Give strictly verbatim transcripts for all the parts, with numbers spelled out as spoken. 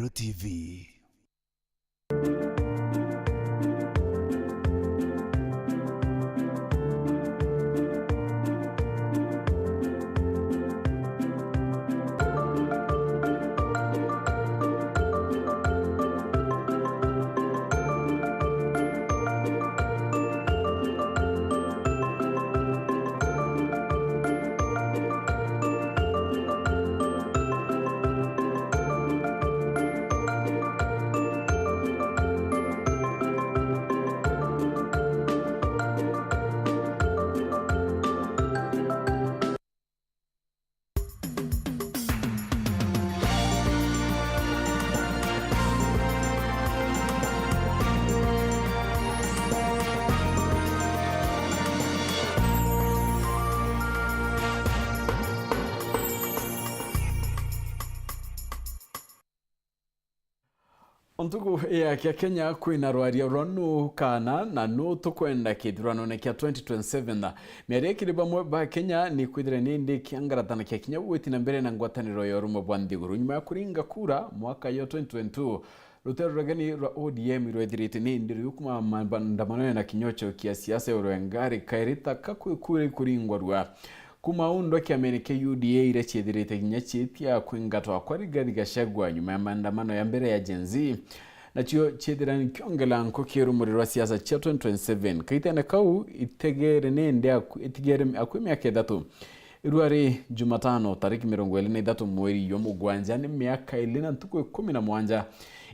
T V. Ntuku ya kia Kenya kwina rwaria rwa nu kana na nu tukwenda kithuranone kia twenty twenty-seven. Miario ikiri bamwe ba Kenya ni kwithira ni ndi kiangaratana kia kinya gwiti na mbere na ngwataniro ya urumwe bwa nthiguru. Nyuma ya kuringa kura mwaka yo twenty twenty-two, rutero rwa geni rwa O D M irwethirite ni ndi riu kuma maandamano na kinyocho kia siasa ya urwengari kairita ka kwi kuri kuringwa rua. Kuma undwa kiamene kia U D A iria ciethirite kinya ciitia kwingatwa kwa Rigathi Gachagua nyuma ya maandamano ya mbere ya Gen Z, nacio ciethira nikiongela nkuki rumuri rwa siasa cia twenty twenty-seven. Kaitene kau itegere nende aku-, itigere akui miaka ithatu. Irua ri Jumatano, tariki mirongo iri na ithatu mweri jwa mugwanja, ni miaka iri na ntuku ikumi na mwanja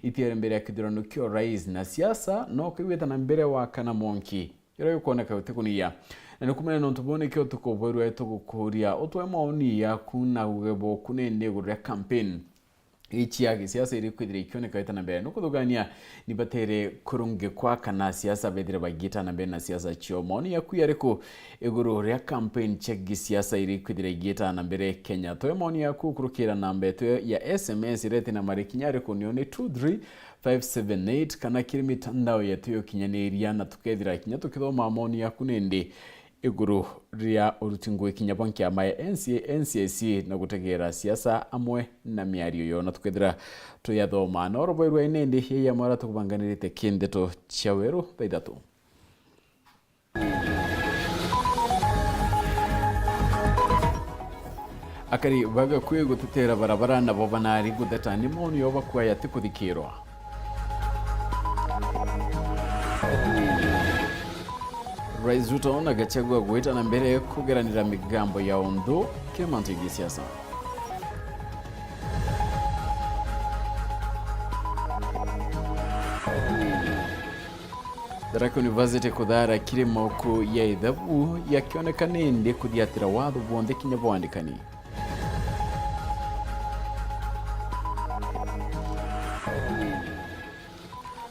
itiere mbere ya kithurano kia urais, na siasa no kigwita na mbere wa kana mwanki. Iria ukwoneka utikuniya. Na ni kumenya nontu buu nikio tukubuirwe tugukuria utwe maoni yaku na uge bwaku nindi iguru ria campaign ici ya gisiasa iri kwithira ikioneka ita na mbere. Nukuthugania ni batere kurungikwa kana siasa bethire bagita na mbere na siasa cio. Maoni yaku yariku iguru ria campaign cia gisiasa iri kwithira igita na mbere Kenya? Twe maoni yaku kurukira namba yetu ya S M S iria iti na mariki nyariku, nio ni two three five seven eight kana kiri mitandao yetu ya ukinyaniria, na tukethira kinya tukithoma maoni yaku nindi iguru ria uruti ngui kinya bwa nkiama ya N C A, N C I C na gutegera siasa amwe na miario yo, na tukethira tuyathoma. Na oroboirwe nindi yeyamwe aria tukubanganirite ki ndeto cia weru thaa ithatu. Akari bagakui gutetera barabara nabo banari gutheta ni maoni o bakwaya ti kuthikirwa. Rais Ruto na Gachagua gwita na mbere kugeranira migambo ya unthu kiri mantu ya gisiasa. Tharaka University kuthara kiri moko ya ithabu yakioneka nindi kuthiatira watho bwonthe kinya bwandikani.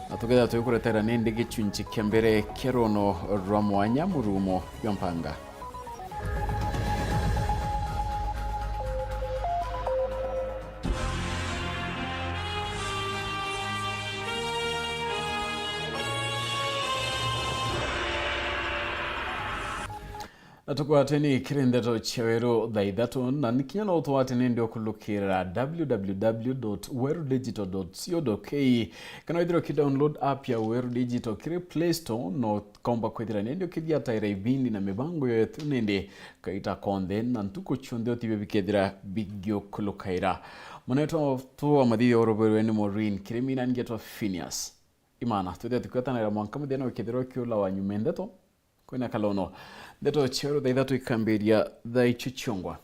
Na tukethira twikuretera nindi gicunci kia mbere kia runo rwa mwanya murumo jwa mpanga. Na tukwateni kiri ndeto cia weru thaa ithatu, na ni kinya no utwate nindi ukulukira w w w dot weru digital dot co dot k e, kana withirwe uki download app ya Weru Digital kiri Play Store, no komba kwithira nindi ukithiataira ibindi na mibango yetu nindi kaita konthe na ntuku cionthe utibia bikethira bigiukulukaira. Mwanetwa tu wa mathithio uroberwe ni Maureen Kirimi na ngetwa Phineas Imana. Twithia tukwetanira mwanka muthenya ukethirwa ukiula wa nyuma ndeto. Kwina kalono. Ndeto cia weru thaa ithatu ikambiria thaa icio ciongwa.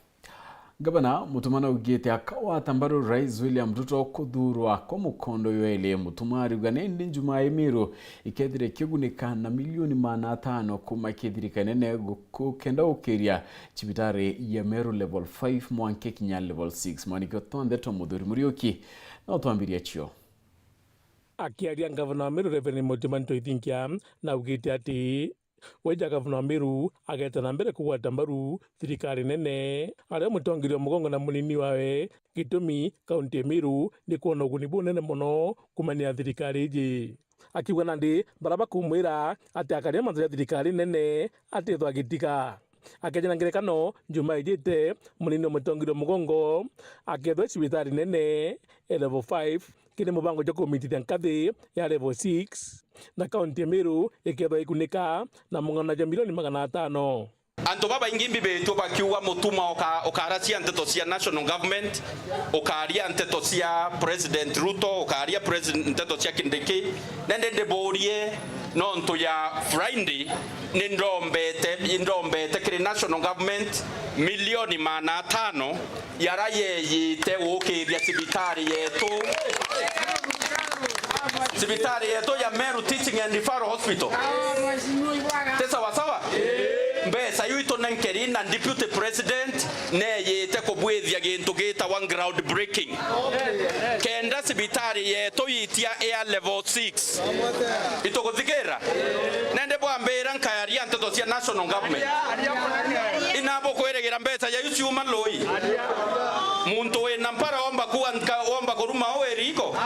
Ngavana Mutuma naugite akawata mbaru Rais William Ruto kuthurwa kwa mukondo jwa iri. Mutuma ariuga nindi Njumaa i Miru ikethira ikigunika na milioni maana atano kuma kithirika inene guku-, kenda gukiria cibitari ya Meru level five mwanke kinya level six. Mwanikio twa ndeto Muthuri Muriuki na utwambiria cio. Akiaria ngavana wa Meru Reverend Mutuma Ntoithinkia naugite ati we ja gavana wa Meru ageta na mbere kugwata mbaru thirikari nene, aria mutongeria wa mugongo na munini wawe, gitumi kaunti ya Meru ni kwona uguni bunene mono kumania na thirikari iji. Akiuga nandi bara bakumwira ati akaria mantu ja thirikari nene atithwa agitiga. Akeja na ngerekano, Njumaa ijite, munini wa mutongeria wa mugongo akethwa cibitari nene e level five kiri mubango jwa kumitithia nkathi ya level six, na kaunti ya Meru ikethwa ikunika na mung'ana jwa milioni magana atano. Antu babaingi mbibitue bakiuga Mutuma uka-, ukaracia nteto cia national government, ukaria nteto cia President Ruto, ukaria president, nteto cia Kindiki. Nende ndiburie nontu ya Friday, ni ndombete, ndombete kiri national government milioni magana atano yara yeyite gukiria cibitari yetu. Cibitari yetu ya Meru Teaching and Referral Hospital. Ti sawa sawa? Mbeca iu itunenkeri na Deputy President neyite kubwithia gintu gitawa ground breaking. Kenda cibitari yetu yitia air level six. Ituguthikira? Nende bwambira nkayaria nteto cia national government. Ina bukwirigira mbeca ya iu ciuma lui? Muntu wina mpara omba kuwa nka-, omba kuruma o iriko?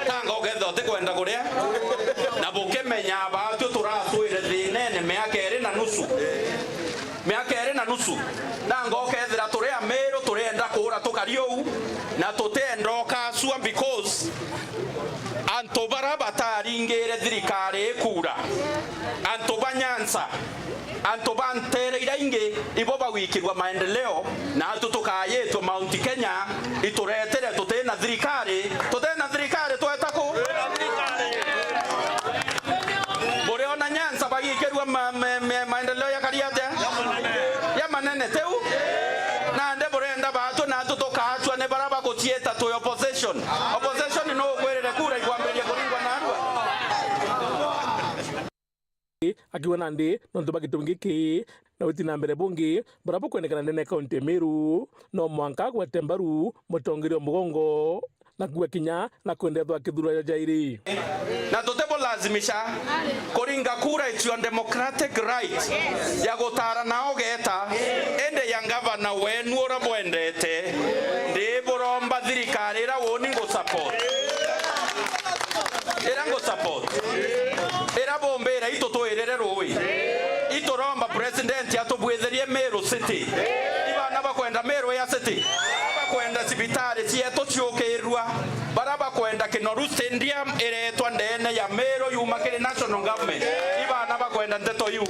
Tanga ukethira utikwenda kuria. Na bukimenya batwi turatwire thinene miaka iri na nusu. Miaka iri na nusu. Nanga ukethira turi Amiru, turienda kuura tukari uu, na tutienda ukacua because antu bara bataringire thirikari ikura, antu ba Nyanza, antu ba nteere iria ingi, ibo bagwikirua maendeleo, na antu tukayitwe Mount Kenya ituretere tutina thirikari, tutina thirikari tweta ku? Buriona Nyanza bagikirua ma-, ma-, ma-, maendeleo yakari atia? Ya manene tiu? Nandi burenda batwe natu tukacua ni bara bagucieta twi opposition. Opposition no ukwirire kura ikwambiria kuringwa narua. Akiuga nandi nontu bwa gitumi giki na uti na mbere bungi buria bukwendekana ndene ya kaunti ya Meru, no mwanka agwete mbaru mutongeria o mugongo na kuga kinya na kwendethwa kithurwa ja jairi. Na tutibulazimisha kuringa kura, it's your democratic right ya gutara na ugeta, indi ya ngavana wenu uria bwendete, ndiburomba thirikari ira uni ngusupport. Ira ngusupport. Ira bumbira itu twirire rui. Ituromba president atubwitherie Meru City. Ibana bakwenda Meru ya City. Bakwenda cibitari cietu ciukirua. Bara bakwenda Kinoru Stadium iretwa ndene ya Meru yuma kiri national government. Ibana bakwenda nteto iu.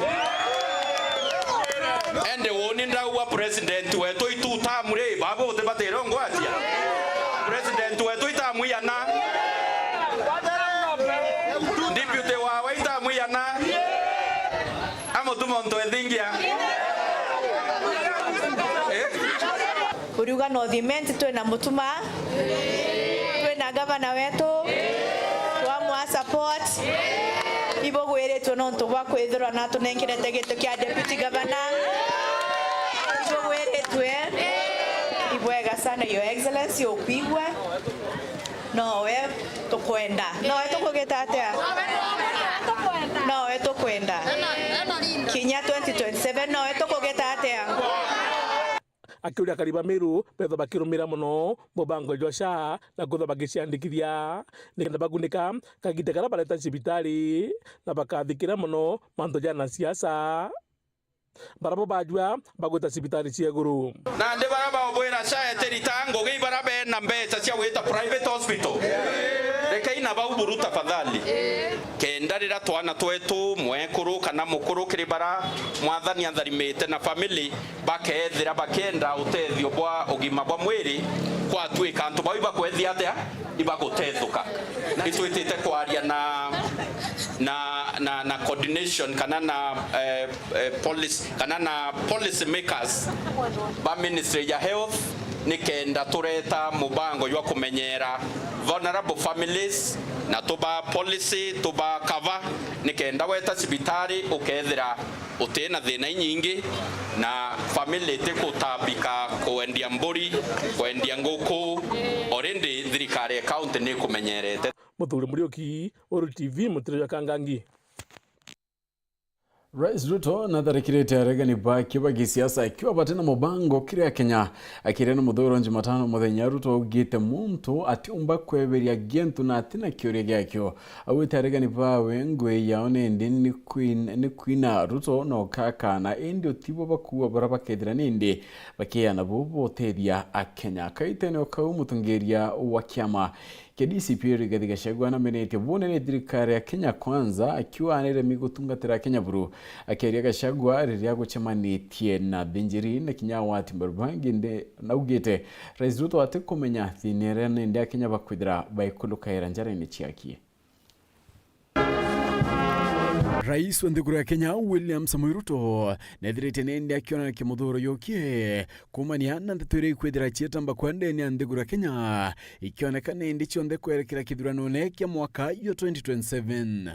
Ende woni ndauga president wetu itu tamu ri, babu utibatire ungwatia. President wetu itamu iana. Deputy wawe itamu iana. Amutuma untu ethingia. Eh? Uriuga North Imenti twina Mutuma, twina gavana wetu, twamwa support. Ibugwiritwe nontu bwa kwithirwa natunenkerete giti kia deputy governor. Ibugwiritwe. Ibwega sana, Your Excellency, ukwigua. Nowe tukwenda. Nowe tukugita atia? Nowe tukwenda. Kinya twenty twenty-seven, nowe tukugita atia? Akiuria akari ba Meru bethwa bakirumira mono mubango jwa SHA na kwithwa bagiciandikithia nikenda bagunika kagita karia bareta cibitari na bakathikira mono mantu ja na siasa. Barabo bajua bagwita cibitari cia iguru. Nandi bara baubwira SHA etirita ngugi, bara bena mbeca cia gwita private hospital. Rekei na bau buru tafadhali. Kenda rira twana twetu, mwekuru kana mukuru kiri bara Mwathani atharimite na family, bakethira bakienda utethio bwa ugima bwa mwiri, kwatuika antu bau ibakwethia atia? Ibagutethuka. Itwitite kwaria na, na, na, na coordination kana na, eh, eh, policy, kana na policy makers ba Ministry ya Health, nikenda tureta mubango jwa kumenyera vulnerable families, na tuba policy, tuba cover, nikenda weta cibitari ukethira uti na thina inyingi, na family itikutambika kwendia mburi, kwendia nguku, already thirikari ya county nikumenyerete. Muthuri Muriuki, Uru T V, Mutiro jwa Kangangi. Rais Ruto natharikirite aregani bake ba gisiasa akiuga bati na mubango kiri Akenya. Akiria na muthuro Jumatano muthenya, Ruto augite muntu atiumba kweberia gintu na ati na kiuria giakio. Augite aregani bawe ngui yao nindi ni kwin-, ni kwina. Ruto no kakana, indi utibo bakuua bara bakethira nindi bakiana bo botethia Akenya. Kaitene o kau, mutongeria wa kiama K D C P Rigathi Gachagua namenetie bunene thirikari ya Kenya Kwanza, akiuga niremi gutungatira Kenya buru. Akiaria Gachagua riria agucemanitie na thinjiri na kinya wati mbaru bangi, ndi naugite Rais Ruto atikumenya thina iria nindi Akenya bakwithira baikulukaira njara-ini ciakie. Rais wa nthiguru ya Kenya, William Samoei Ruto, nethirite nindi akionana kimuthuro yukie kumania na ndeto iria ikwithira cietamba kwa ndene ya nthiguru ya Kenya, ikioneka nindi cionthe kwerekera kithuranone kia mwaka yo twenty twenty-seven.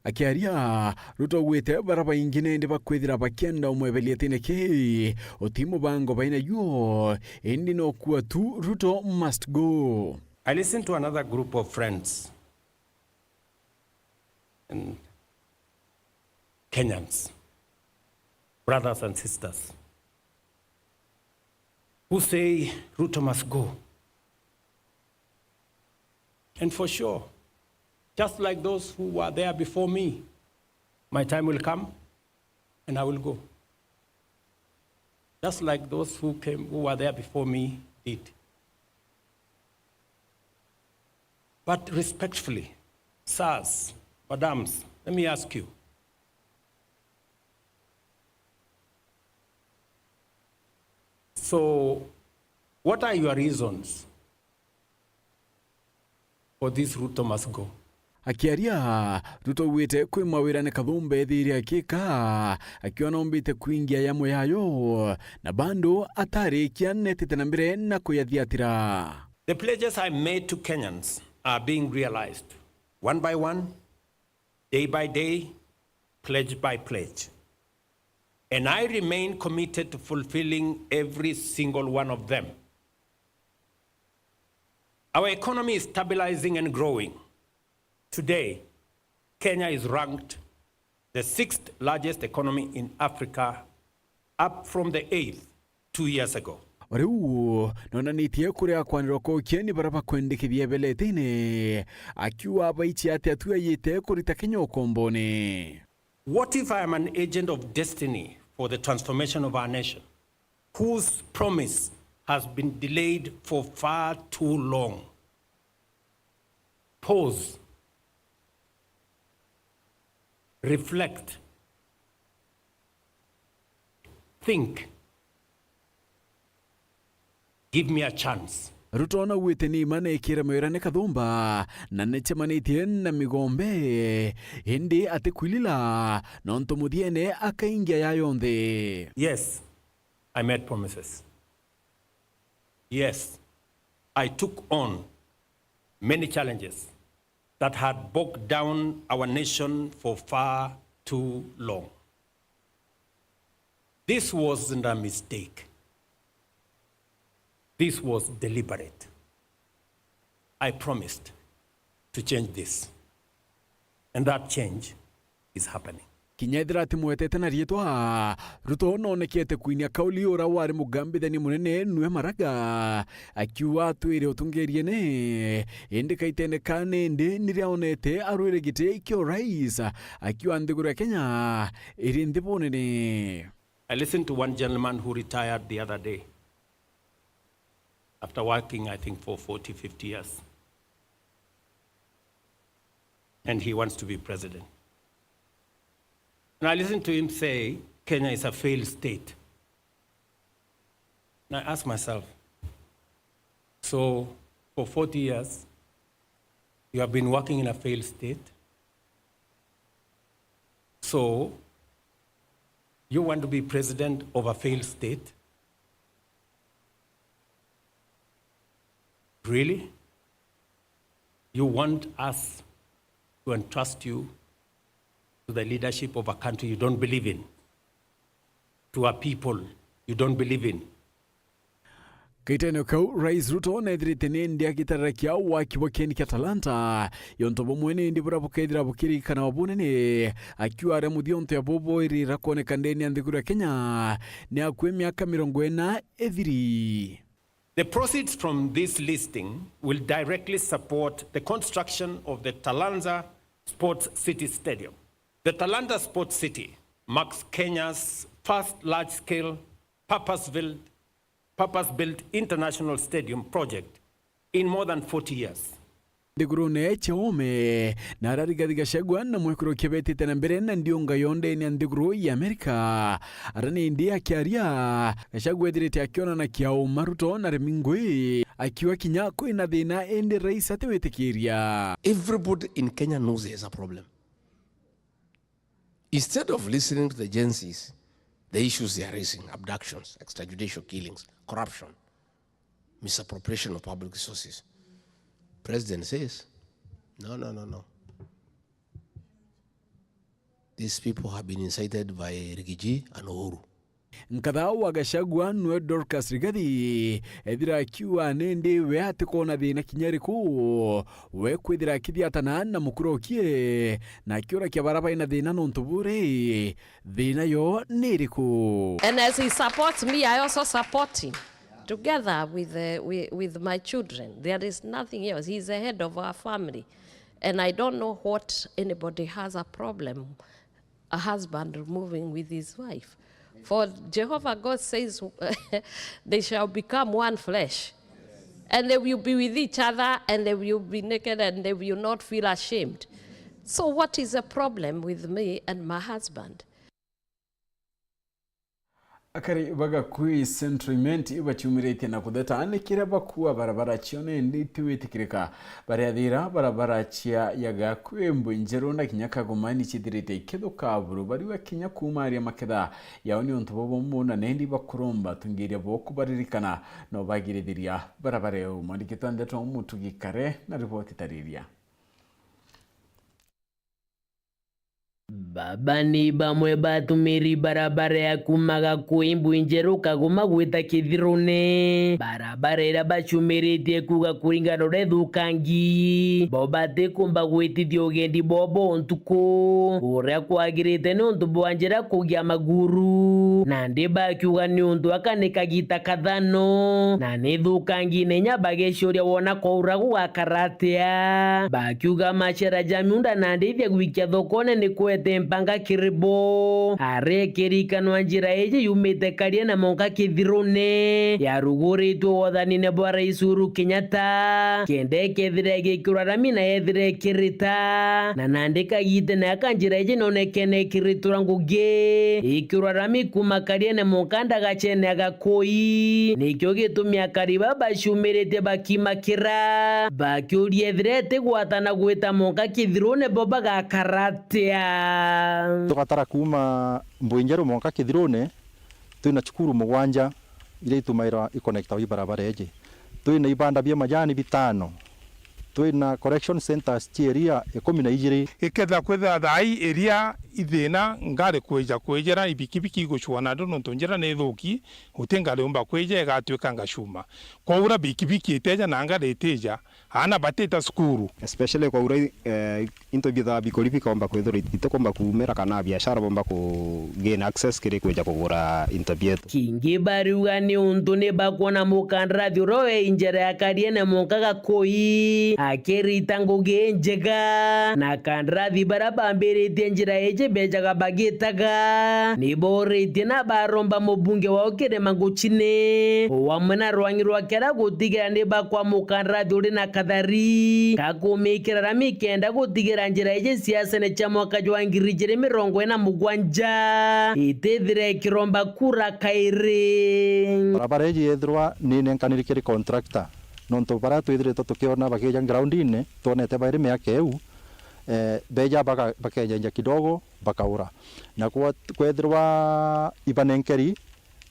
Akiaria, Ruto augite bara baingi nindi bakwithira bakienda umwebelia gitine kii, uti mubango baina juo, indi no kuua tu, Ruto must go. I listened to another group of friends and Kenyans, brothers and sisters, who say Ruto must go. And for sure, just like those who were there before me, my time will come and I will go. Just like those who came, who were there before me did. But respectfully, sirs, madams, let me ask you. So, what are your reasons for this Ruto must go? Akiaria, Ruto augite kwi mawira ni kathumba ethiire akika, akiona ombite kwingia yamo yayo, na bando atarikia netite na mbere na kuyathiatira. The pledges I made to Kenyans are being realized one by one, day by day, pledge by pledge. And I remain committed to fulfilling every single one of them. Our economy is stabilizing and growing. Today, Kenya is ranked the sixth largest economy in Africa, up from the eighth two years ago. O riu, nonanitie kuria kwanirwa kwa ukieni bara bakwendekithia ebeletene, akiuga abaici ati atua yite kurita Kenya ukombone. What if I am an agent of destiny for the transformation of our nation, whose promise has been delayed for far too long? Pause. Reflect. Think. Give me a chance. Ruto naugite ni ima nekire mawira ni kathumba, na nicemanitie na migombe, indi atikwilila, nontu muthiene akaingia ya yonthe. Yes, I made promises. Yes, I took on many challenges that had bogged down our nation for far too long. This wasn't a mistake. This was deliberate. I promised to change this. And that change is happening. Kinya ethira atimwetete na riitwa, Ruto noonekete kwinia kauli ura wari mugambithania munene nwe Maraga, akiuga atwire utungeriene, indi kaitene ka nindi niria onete arwire giti kia urais, akiuga nthiguru ya Kenya iri nthi bunene. I listened to one gentleman who retired the other day after working, I think, for forty, fifty years. And he wants to be president. And I listened to him say, "Kenya is a failed state." And I asked myself, "So, for forty years, you have been working in a failed state? So, you want to be president of a failed state? Really? You want us to entrust you to the leadership of a country you don't believe in, to a people you don't believe in?" Kaitene kau, Rais Ruto neethirite nindi agitarira kia waki bwa kieni kia Talanta, yonto bumwe nindi buria bukethira bukirikana wa bunene, akiuga aria muthia onto ya bubu irira kwoneka ndene ya nthiguru ya Kenya ni akui miaka mirongo ina ithiri. The proceeds from this listing will directly support the construction of the Talanta Sports City Stadium. The Talanta Sports City marks Kenya's first large-scale, purpose-built purpose-built international stadium project in more than forty years. Nthigurune cia Ome, na ara Rigathi Gachagua na mwekuru kia betite na mbere na ndiunga yo ndene ya nthiguru ya Amerika. Ara ni indi akiaria, Gachagua ethirite akionana kia uma Ruto na Remi Ngui, akiuga kinya kwina thina indi rais atiwitikiria. Everybody in Kenya knows there is a problem. Instead of listening to the Gen Zs, the issues they are raising, abductions, extrajudicial killings, corruption, misappropriation of public resources. President says, "No, no, no, no. These people have been incited by Rigiji and Uhuru." Nkatha wa Gachagua nwe Dorcas Rigathi, ethira akiuga nindi we atikwona thina kinya riku, we kwithira akithiatana na mukuru okie, na akiurakia bara baina thina nontu buri, thina yo ni iriku? And as he supports me, I also support him together with, uh, with, with my children. There is nothing else. He's the head of our family. And I don't know what anybody has a problem, a husband moving with his wife. For Jehovah God says, "They shall become one flesh." And they will be with each other, and they will be naked, and they will not feel ashamed. So what is the problem with me and my husband? Akari ba Gakui Central Imenti baciumiritie na kutheta ni kiria bakua barabara cio nindi itiwitikirika. Bariathira barabara cia ya Gakui, Mbui Njeru na kinya Kagoma ni cithirite ikithuka buru, bariuga kinya kuumaria maketha yao ni untu bubumbu na nindi bakuromba atungiria bo kubaririkana na ubagirithiria barabara iu. Mwandiki twa ndeto Mutugi Kare na riboti tariria. Baba ni bamwe batumiri barabara ya kuuma Gakui, Mbui Njeru, Kagoma gwita Kithirune. Barabara iria bacumiritie kuuga kuringana uria ithukangi, bo batikumba gwitithia ugendi bwao bwa untuku uria kwagirite niuntu bwa njira kugia maguru. Nandi bakiuga niuntu aka ni kagita kathano, na ni ithukangi na inya bageciuria wona kwaura gugakara atia. Bakiuga macera ja miunda na ndithia gwikia thokone ni kwete mpanga kiri bo. Arekirikanwa njira iji yumite Kariene monka Kithirune, yaruguritwe wothanine bwa Rais Uhuru Kenyatta, kenda ikethira igikirwa rami na yethira ikirita. Na nandi kagitene aka njira iji nonekene ikiritura ngugi, ikirwa rami kuuma Kariene monka ndagacene ya Gakui. Nikio gitumi akari baba baciumiritie bakimakira, bakiuria ethira itigwatana gwita monka Kithirune bo bagakara atia. Tugatara kuuma Mbui Njeru monka Kithirune, twina cukuru mugwanja iria itumairwa ikonektawa i barabara iji. Twina ibanda bia majani bitano. Twina collection centers cia iria ikumi na ijiri. Ikethira kwithira thaai iria ithina ngari kwija kwijira, ibikibiki igucua nandi nontu njira ni ithuki, guti ngari yumba kwija igatwika ngacuma. Kwaura bikibiki iteja na ngari itija, aana batita cukuru. Especially kwaura, eh, into biethaga bikuri bikaumba kwithirwa itikumba kuumira kana biashara bomba ku gain access kiri kwija kugura into bietu. Kingi bariuga ni untu ni bakwona mukandarathi uria wi njira ya Kariene monka Gakui akirita ngugi injega, na kandarathi baria bambiritie njira iji bejaga bagitaga ni boritie na baromba mubunge wao Kirima Nguchine, o amwe na rwangi rwa kera gutigira ni bakwa mukandarathi uri na kathari ga kumikira rami kenda gutigira njira iji cia Senate cia mwaka jwa ngiri ijiri mirongo ina mugwanja itithire ikiromba kura kairi. Barabara iji yethirwa ni nenkaniri kiri contractor, nontu baria twithiritwe tukiona bakija ground-ini, twonete bairi miaka iu, eh, beja baka-, bakejenja kidogo, bakaura. Na kwa-, kwethirwa ibanenkeri,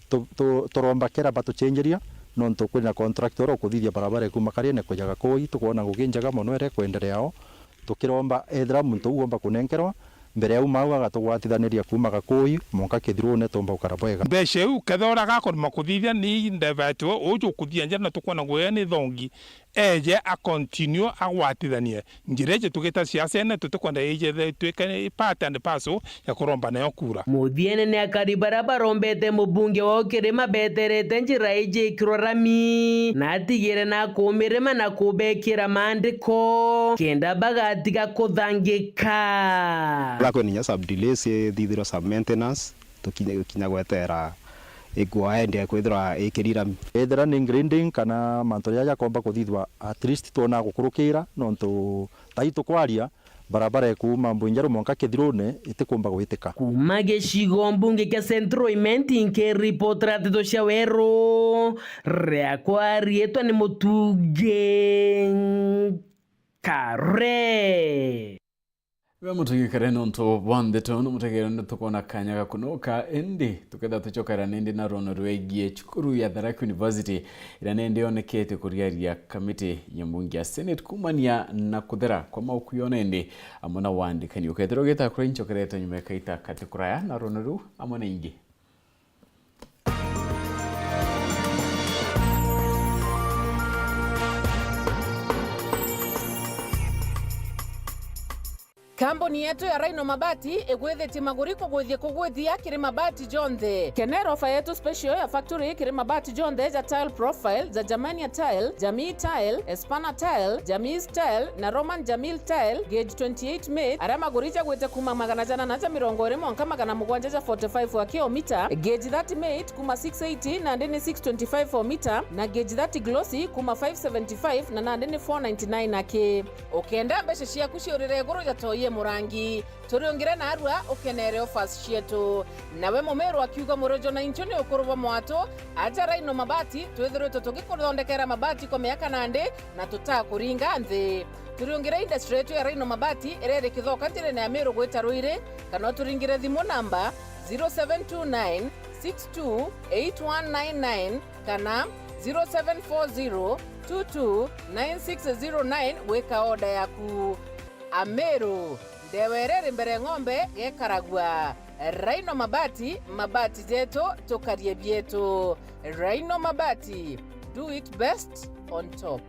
tu-, tu-, turomba kera batuchenjeria, nontu kwina contractor ukuthithia barabara ikuma Kariene kuja Gakui, tukwona ngugi njega mono iria ikwenderea o. Tukiromba ethira muntu uu omba kunenkerwa, mbere ya uma au agatugwatithaniria kuuma Gakui monka Kithirune tumba gukara bwega. Mbeca iu kethira uria agakuruma kuthithia ni ndebetwe uju ukuthithia njira na tukwona ngugi ni thongi, eje a continue agwatithanie. Njira iji tugita siasene tutikwenda ije itwike part and parcel ya kuromba nayo kura. Muthiene ni akari baria barombete mubunge wao Kirima beterete njira iji ikirwa rami, na atigire na kumirima na kubekira maandiko kenda bagatiga kuthangika. Bakwina inya sub delays ithithirwa sub maintenance, tukinya, tukinya gwetera ikwaendia kwithirwa ikirira. Ethira ni grading kana mantu jaja jakomba kuthithwa, at least twona gukurukira, nontu tai tukwaria, barabara ikuuma Mbwinjeru mwanka Kithirune itikumba gwitika. Kuuma gicigo mbunge kia Central Imenti, nkiripotera nteto cia weru, riakwa riitwa ni Mutungi Kare. Iwe Mutungi Kare nontu bwa ndeto, no mutegere ni tukwona kanya ga kunoka, indi tuketha tucokera nindi na rwono rwegie cukuru ya Tharaka University, iria nindi yonekete kuriaria kamiti ya mbunge ya Senate kuumania na kuthera kwa mauku yona indi amwe na wandikani. Ukethirwa ugita kuri ncokerete nyuma ya kaita kati kuraya na rwono ruu amwe na ingi. Kambuni yetu ya Rhino Mabati igwithitie maguri kugwithia kugwithia kiri mabati jonthe. Kenera ofa yetu special ya factory kiri mabati jonthe ja tile profile, ja Germania tile, Jamii tile, Espana tile, Jamis tile na Roman Jamil tile, gauge twenty-eight made, aria maguri jagwite kuma magana jana na ja mirongo iri mwanka magana mugwanja ja forty-five wa kilomita, gauge thirty made kuma six eighty nandi ni six twenty-five o mita, na gauge thirty glossy kuma five seventy-five na nandi ni four ninety-nine aki. Ukenda mbeca ciaku ciurire iguru ja toi e murangi, turiungire narua ukenere offers cietu. Nawe mumiru akiuga, murojo na inchu ni ukuru bwa mwatu, aja Rhino Mabati, twithirwitwe tugikuthondekera mabati kwa miaka nandi na tutakuringa nthi. Turiungire industry yetu ya Rhino Mabati iria iri Kithoka njirene ya Miru gwita Ruiri, kana uturingire thimu namba zero seven two nine six two eight one nine nine kana zero seven four zero two two nine six zero nine gwika order yaku. Ameru, ndewa iria iri mbere ng'ombe gekaragua. Rhino Mabati, mabati jetu, tukarie bietu. Rhino Mabati, do it best on top.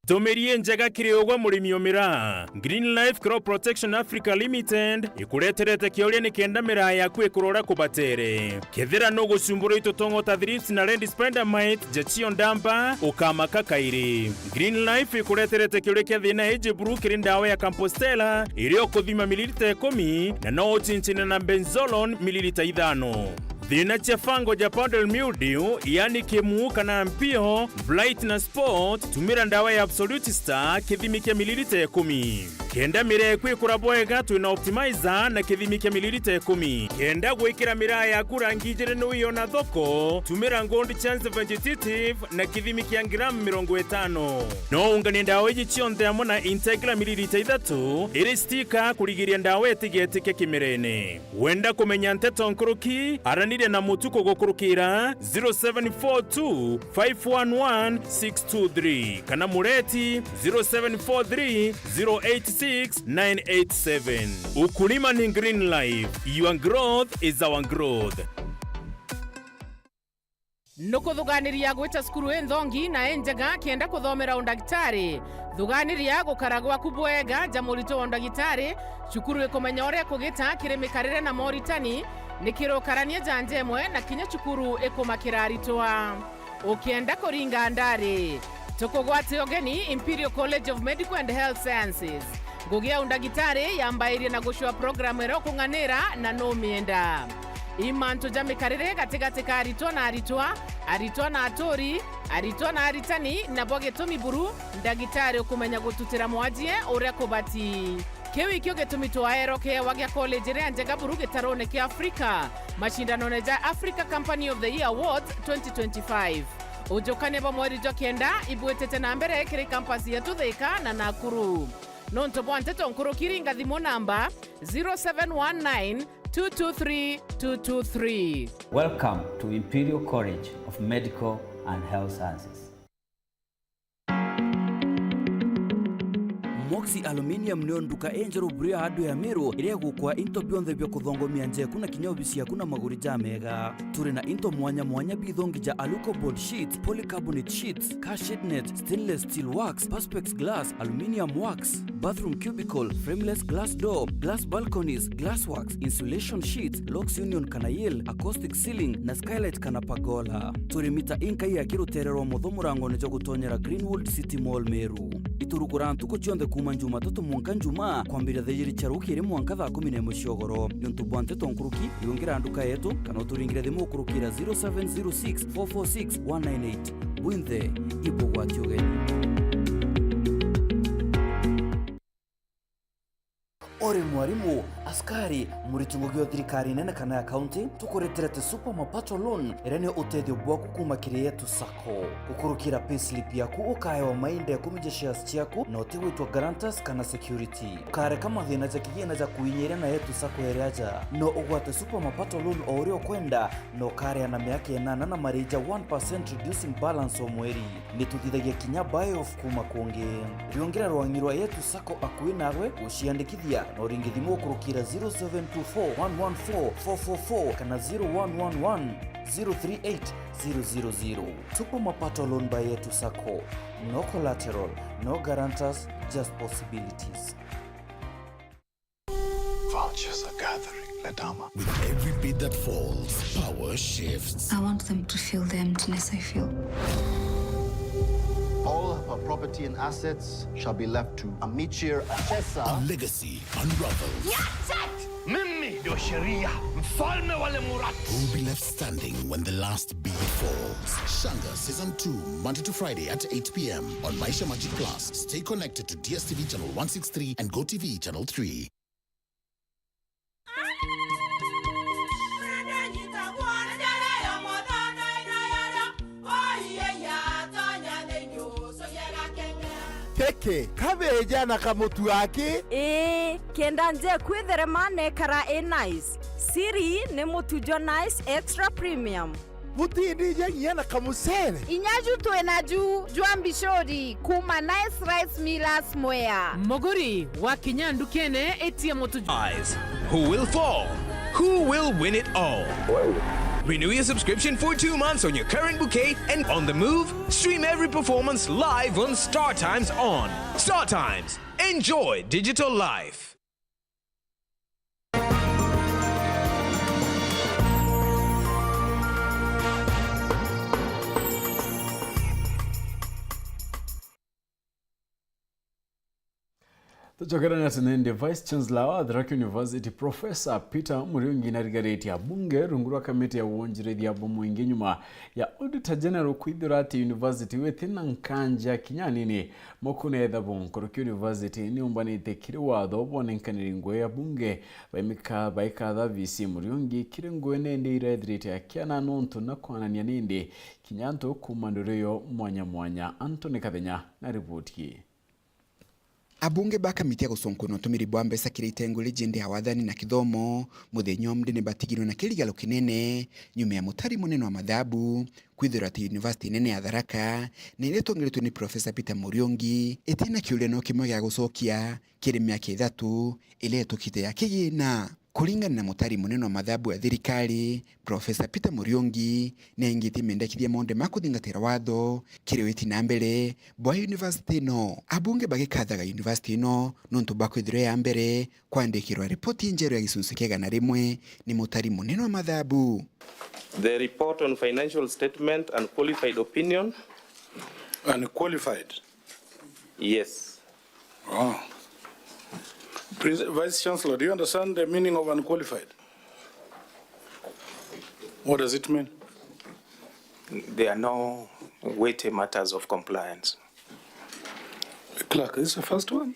Ntumiri injega kiri ugwe murimi umira. Green Life Crop Protection Africa Limited ikureterete kiuria nikenda miraa yaku ikurora kubatere. Kethira nugucumburwa i tutongo ta thrips na red spider mite, jachio ndamba, ukamaka kairi. Green Life ikureterete kiuria kia thina iji buru kiri ndawa ya Campostella, iria ukuthima mililita ikumi, na no ucinchine na benzolone mililita ithano. Thina cia fungal ja powdery mildew, yani kimu kana mpio, blight na spot, tumira ndawa ya Absolute Star, kithimi kia mililita ikumi. Kenda miraa yaku ikura bwega, twina optimizer na kithimi kia mililita ikumi. Kenda gwikira miraa yaku rangi ijiri ni wiona thoko, tumira Gold Chance Vegetative na kithimi kia ngramu mirongo itano. No unganie ndawa iji cionthe amwe na Integra mililita ithatu iri stika kurigiria ndawa itigetike kimirene. Wenda kumenya nteto nkuruki, araniria na Mutuku gukurukira zero seven four two five one one six two three kana Mureti zero seven four three zero eight six nine eight seven. Ukulima ni Green Life, your growth is our growth. Nukuthuganiria gwita cukuru inthongi na injega kienda kuthomera undagitari? Thuganiria gukara gwaku bwega ja murito wa undagitari. Cukuru ikumenya uria kugita kiri mikarire na moritani, ni kiri ukarania janja imwe na kinya cukuru ikumakira aritwa. Ukienda kuringa ndari, tukugwate ugeni Imperial College of Medical and Health Sciences. Ngugi ya undagitari yambairie na gucua programu iria ukung'anira na numienda. I mantu ja mikarire gatigati ka aritwa na aritwa, aritwa na aturi, aritwa na aritani, nabo gitumi buru ndagitari ukumenya gututira mwajie uria kubati. Kiu ikio gitumi twaerwo kiewa gia college iria njega buru gitarone kia Afrika, macindanone ja Africa Company of the Year Awards twenty twenty-five. Ujukania bwa mweri jwa kenda ibwitite na mbere kiri campus yetu Thika na Nakuru. Nontu bwa nteto nkuruki, ringa thimu namba zero seven one nine two two three two two three. Welcome to Imperial College of Medical and Health Sciences. Moxie Aluminium niyo nduka injeru buru ya hardware ya Meru, iria igukwa into bionthe bia kuthongomia nja yaku na kinya obisi yaku na maguri jamega. Turi na into mwanya mwanya bithongi ja Aluco board sheets, polycarbonate sheets, car shade net, stainless steel works, perspex glass, aluminium works, bathroom cubicle, frameless glass door, glass balconies, glass works, insulation sheets, locks union kana yale, acoustic ceiling, na skylight kana pergola. Turi mita inkai ya kirutere rwa mutho murangone jwa gutonyera Greenwood City Mall Meru. Iturugura ntuku cionthe Kuuma Jumatatu mwanka Njumaa, kwambiria thaa ijiri cia rukiri mwanka thaa kumi na imwe cia ugoro. Niuntu bwa nteto nkuruki, riungira nduka yetu, kana uturingire thimu ukurukira zero seven zero six four four six one nine eight. Bwinthe, ibugwati ugeni. Uri mwarimu, askari, muriti ngugi o thirikari nene kana ya kaunti, tukuretera ti Super Mapato Loan, iria ni utethio bwaku kuuma kiri Yetu Sacco. Gukurukira payslip yaku, ukaewa mainda ikumi ja shares ciaku, na utigwitwa guarantors kana security. Ukareka mathina ja kigina ja kuinyiria na Yetu Sacco iri aja. No ugwate Super Mapato Loan o uria ukwenda, na ukaria na miaka inana na mariji ja one percent reducing balance o mweri. Ni tuthithagia kinya buy off kuuma kungi. Riungira rwang'i rwa Yetu Sacco akui nawe, guciandikithia, na uringe thimu ukurukira zero seven two four one one four four four four kana zero one one one zero three eight zero zero zero. Super Mapato Loan by Yetu Sacco. No collateral, no guarantors, just possibilities. Vultures are gathering, Ledama. With every beat that falls, power shifts. I want them to feel the emptiness I feel. All of her property and assets shall be left to Amichir Achesa. A legacy unravels. Mimi ndio sheria, mfalme wa Lemurati. Who will be left standing when the last beat falls? Shanga Season two, Monday to Friday at eight p m on Maisha Magic Plus. Stay connected to D S T V channel one sixty-three and Go T V channel three. Kiki, kabeja na kamutu aki? Ii, kenda nje kwitherema nekara i nice. Siri ni mutu jwa Nice Extra Premium. Butindija nginya na kamucere? Inya ju twi naju jwa mbicuri kuuma Nice Rice Millers Mwea. Muguri, wakinya ndukene, itia mutu. Eyes. Who will fall? Who will win it all? Renew your subscription for two months on your current bouquet and on the move, stream every performance live on Star Times On. Star Times. Enjoy digital life. Tucokerane ati nindi Vice Chancellor wa Tharaka University, Professor Peter Muriungi, narigaritie abunge rungu rwa kamiti ya wonjirithia bwa mwingi nyuma ya Auditor General kwithirwa ati university iu iti na nkanja kinya anini. Mukune etha bu nkuruki university niumbanite kiri watho bwonenkaniri ngugi ya bunge baimika-, baika thavisi Muriungi kiri ngugi nindi irethirite akiana nontu na kwanania nindi kinya antu kuuma nduriyo mwanya mwanya. Anthony Kathenya na riboti ii. Abunge ba kamiti ya guconkua na utumiri bwa mbeca kiri itengo riji ndi ya wathani na kithomo, muthenya umwe ni batigirwe na kirigaro kinene nyuma ya mutari munene wa mathabu kwithirwa ati university nene ya Tharaka, na iria itongeretwe ni Professor Peter Muriungi, itina kiuria no kimwe gia gucokia kiri miaka ithatu iria itukite ya kigina. Kuringana na mutari munene wa mathabu ya thirikari, Professor Peter Muriungi, ni aingitie mendekithia monthe ma kuthingatira watho kiri witi na mbere bwa university ino. Abunge bagikathaga university ino nontu bwa kwithirwa ya mbere kwandikirwa ripoti njeru ya gicunci kia igana rimwe ni mutari munene wa mathabu. The report on financial statement and qualified opinion. Unqualified? Yes. Oh. Prince, Vice Chancellor, do you understand the meaning of unqualified? What does it mean? There are no weighty matters of compliance. Clerk, is this the first one?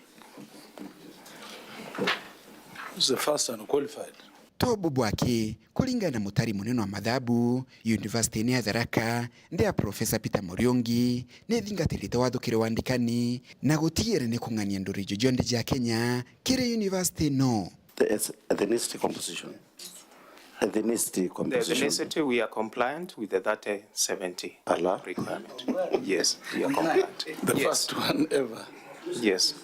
This is the first unqualified. Tobu bwaki, kuringana na mutari munene wa mathabu, university-ini ya Tharaka, ndi ya Professor Peter Muriungi, ni ithingatirite watho kiri wandikani, na gutigira ni kung'ania nduri ijo jonthe ja Kenya kiri university ino. The eth-, ethnicity composition. Ethnicity composition. The ethnicity, we are compliant with the thirty seventy requirement. Yes, we are compliant. The first one ever. Yes.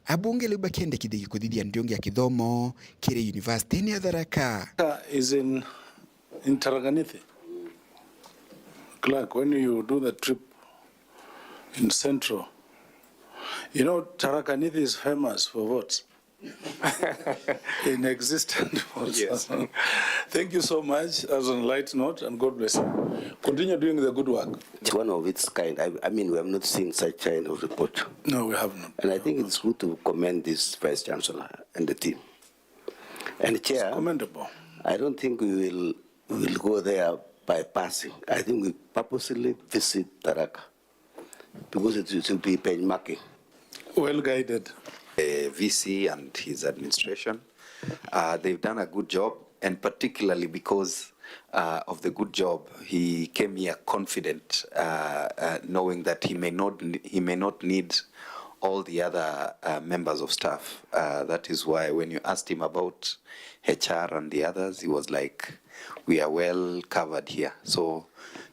Abunge riu bakiendekithia kuthithia ndiungi ya kithomo kiri university-ini ya Tharaka. Is in, in Tharaka Nithi. Clerk, when you do the trip in Central, you know, Tharaka Nithi is famous for votes. in existence also. Yes. Thank you so much, as on a light note, and God bless you. Continue doing the good work. It's one of its kind. I, I mean, we have not seen such kind of report. No, we have not. And I think it's good to commend this Vice Chancellor and the team. And Chair, commendable. I don't think we will, we will go there by passing. I think we purposely visit Tharaka because it, it will be benchmarking. Well guided. The V C and his administration, uh, they've done a good job, and particularly because, uh, of the good job, he came here confident, uh, uh, knowing that he may not, he may not need all the other, uh, members of staff. Uh, that is why when you asked him about H R and the others, he was like, "We are well covered here." So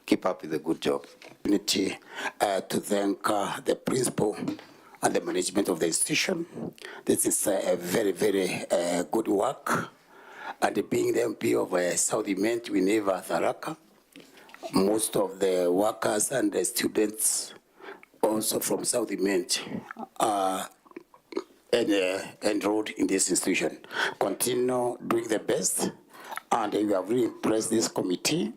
keep up with the good job. Opportunity, uh, to thank, uh, the principal and the management of the institution. This is, uh, a very, very, uh, good work. And being the M P of, uh, South Imenti, we neighbor Tharaka. Most of the workers and the students also from South Imenti are en-, uh, enrolled in this institution. Continue doing the best, and you have really impressed this committee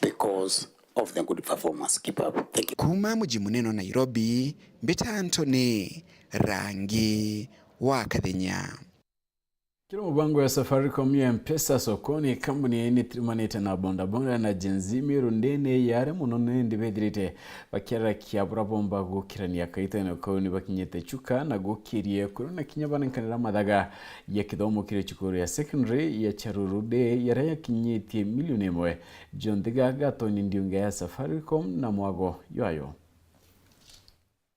because of the good performance. Keep up. Thank you. Kuuma muji munene wa Nairobi, mbita Anthony Rangi wa Kathenya. Kiri mubango ya Safaricom ya M-Pesa sokoni, kambuni ii nitirumanite na bodaboda na Gen Z Meru ndene yare mono, nindi bethirite bakiarakia bura bomba gukirania kaitene kau ni bakinyite Chuka na gukirie kuria na kinya banenkanira mathaga ya kithomo kiri cukuru ya secondary ya Charuru Day yaria yakinyitie milioni imwe. John Thiga agatoni ndiunga ya Safaricom na mwago jwayo.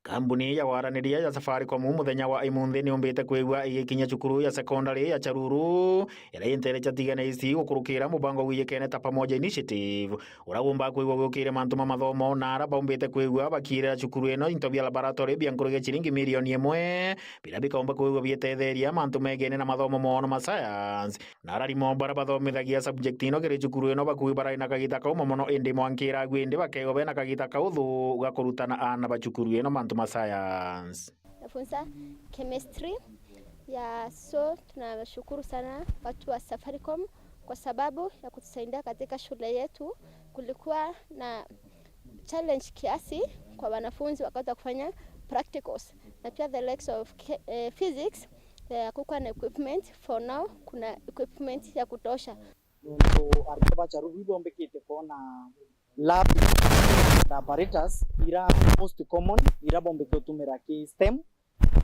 Kambuni ya waraniria ya Safaricom muthenya wa imunthi ni umbite kwigua igikinya cukuru ya sekondari ya Charuru, iria intere cha Tigana East gukurukira mubango wijikene ta Pamoja Initiative, uria umba kwigua gukire mantu ma mathomo, na ara baumbite kwigua bakirira cukuru ino into bia laboratory bia nkuruki ya ciringi milioni imwe, biria bikaumba kwigua bietetheria mantu megene na mathomo mono ma science. Na ararimu baria bathomithagia subject ino kiri cukuru ino bakui barai na kagita kauma mono, indi mwankira agu indi bakeegwa bena kagita kauthu ga kurutana aana ba cukuru ino mantu ma science. Nafunza chemistry. Ya, so tunashukuru sana watu wa Safaricom kwa sababu ya kutusaidia katika shule yetu. Kulikuwa na challenge kiasi kwa wanafunzi wakati wa kufanya practicals, na pia the likes of ke-, eh, physics, eh, hakukuwa na equipment. For now, kuna equipment ya kutosha. Nontu aritwa ba Charuru ibombekite kwona lab na apparatus ira most common, ira bombekite gutumira ki STEM,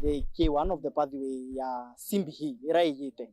the ki one of the pathway ya C B E ira igite.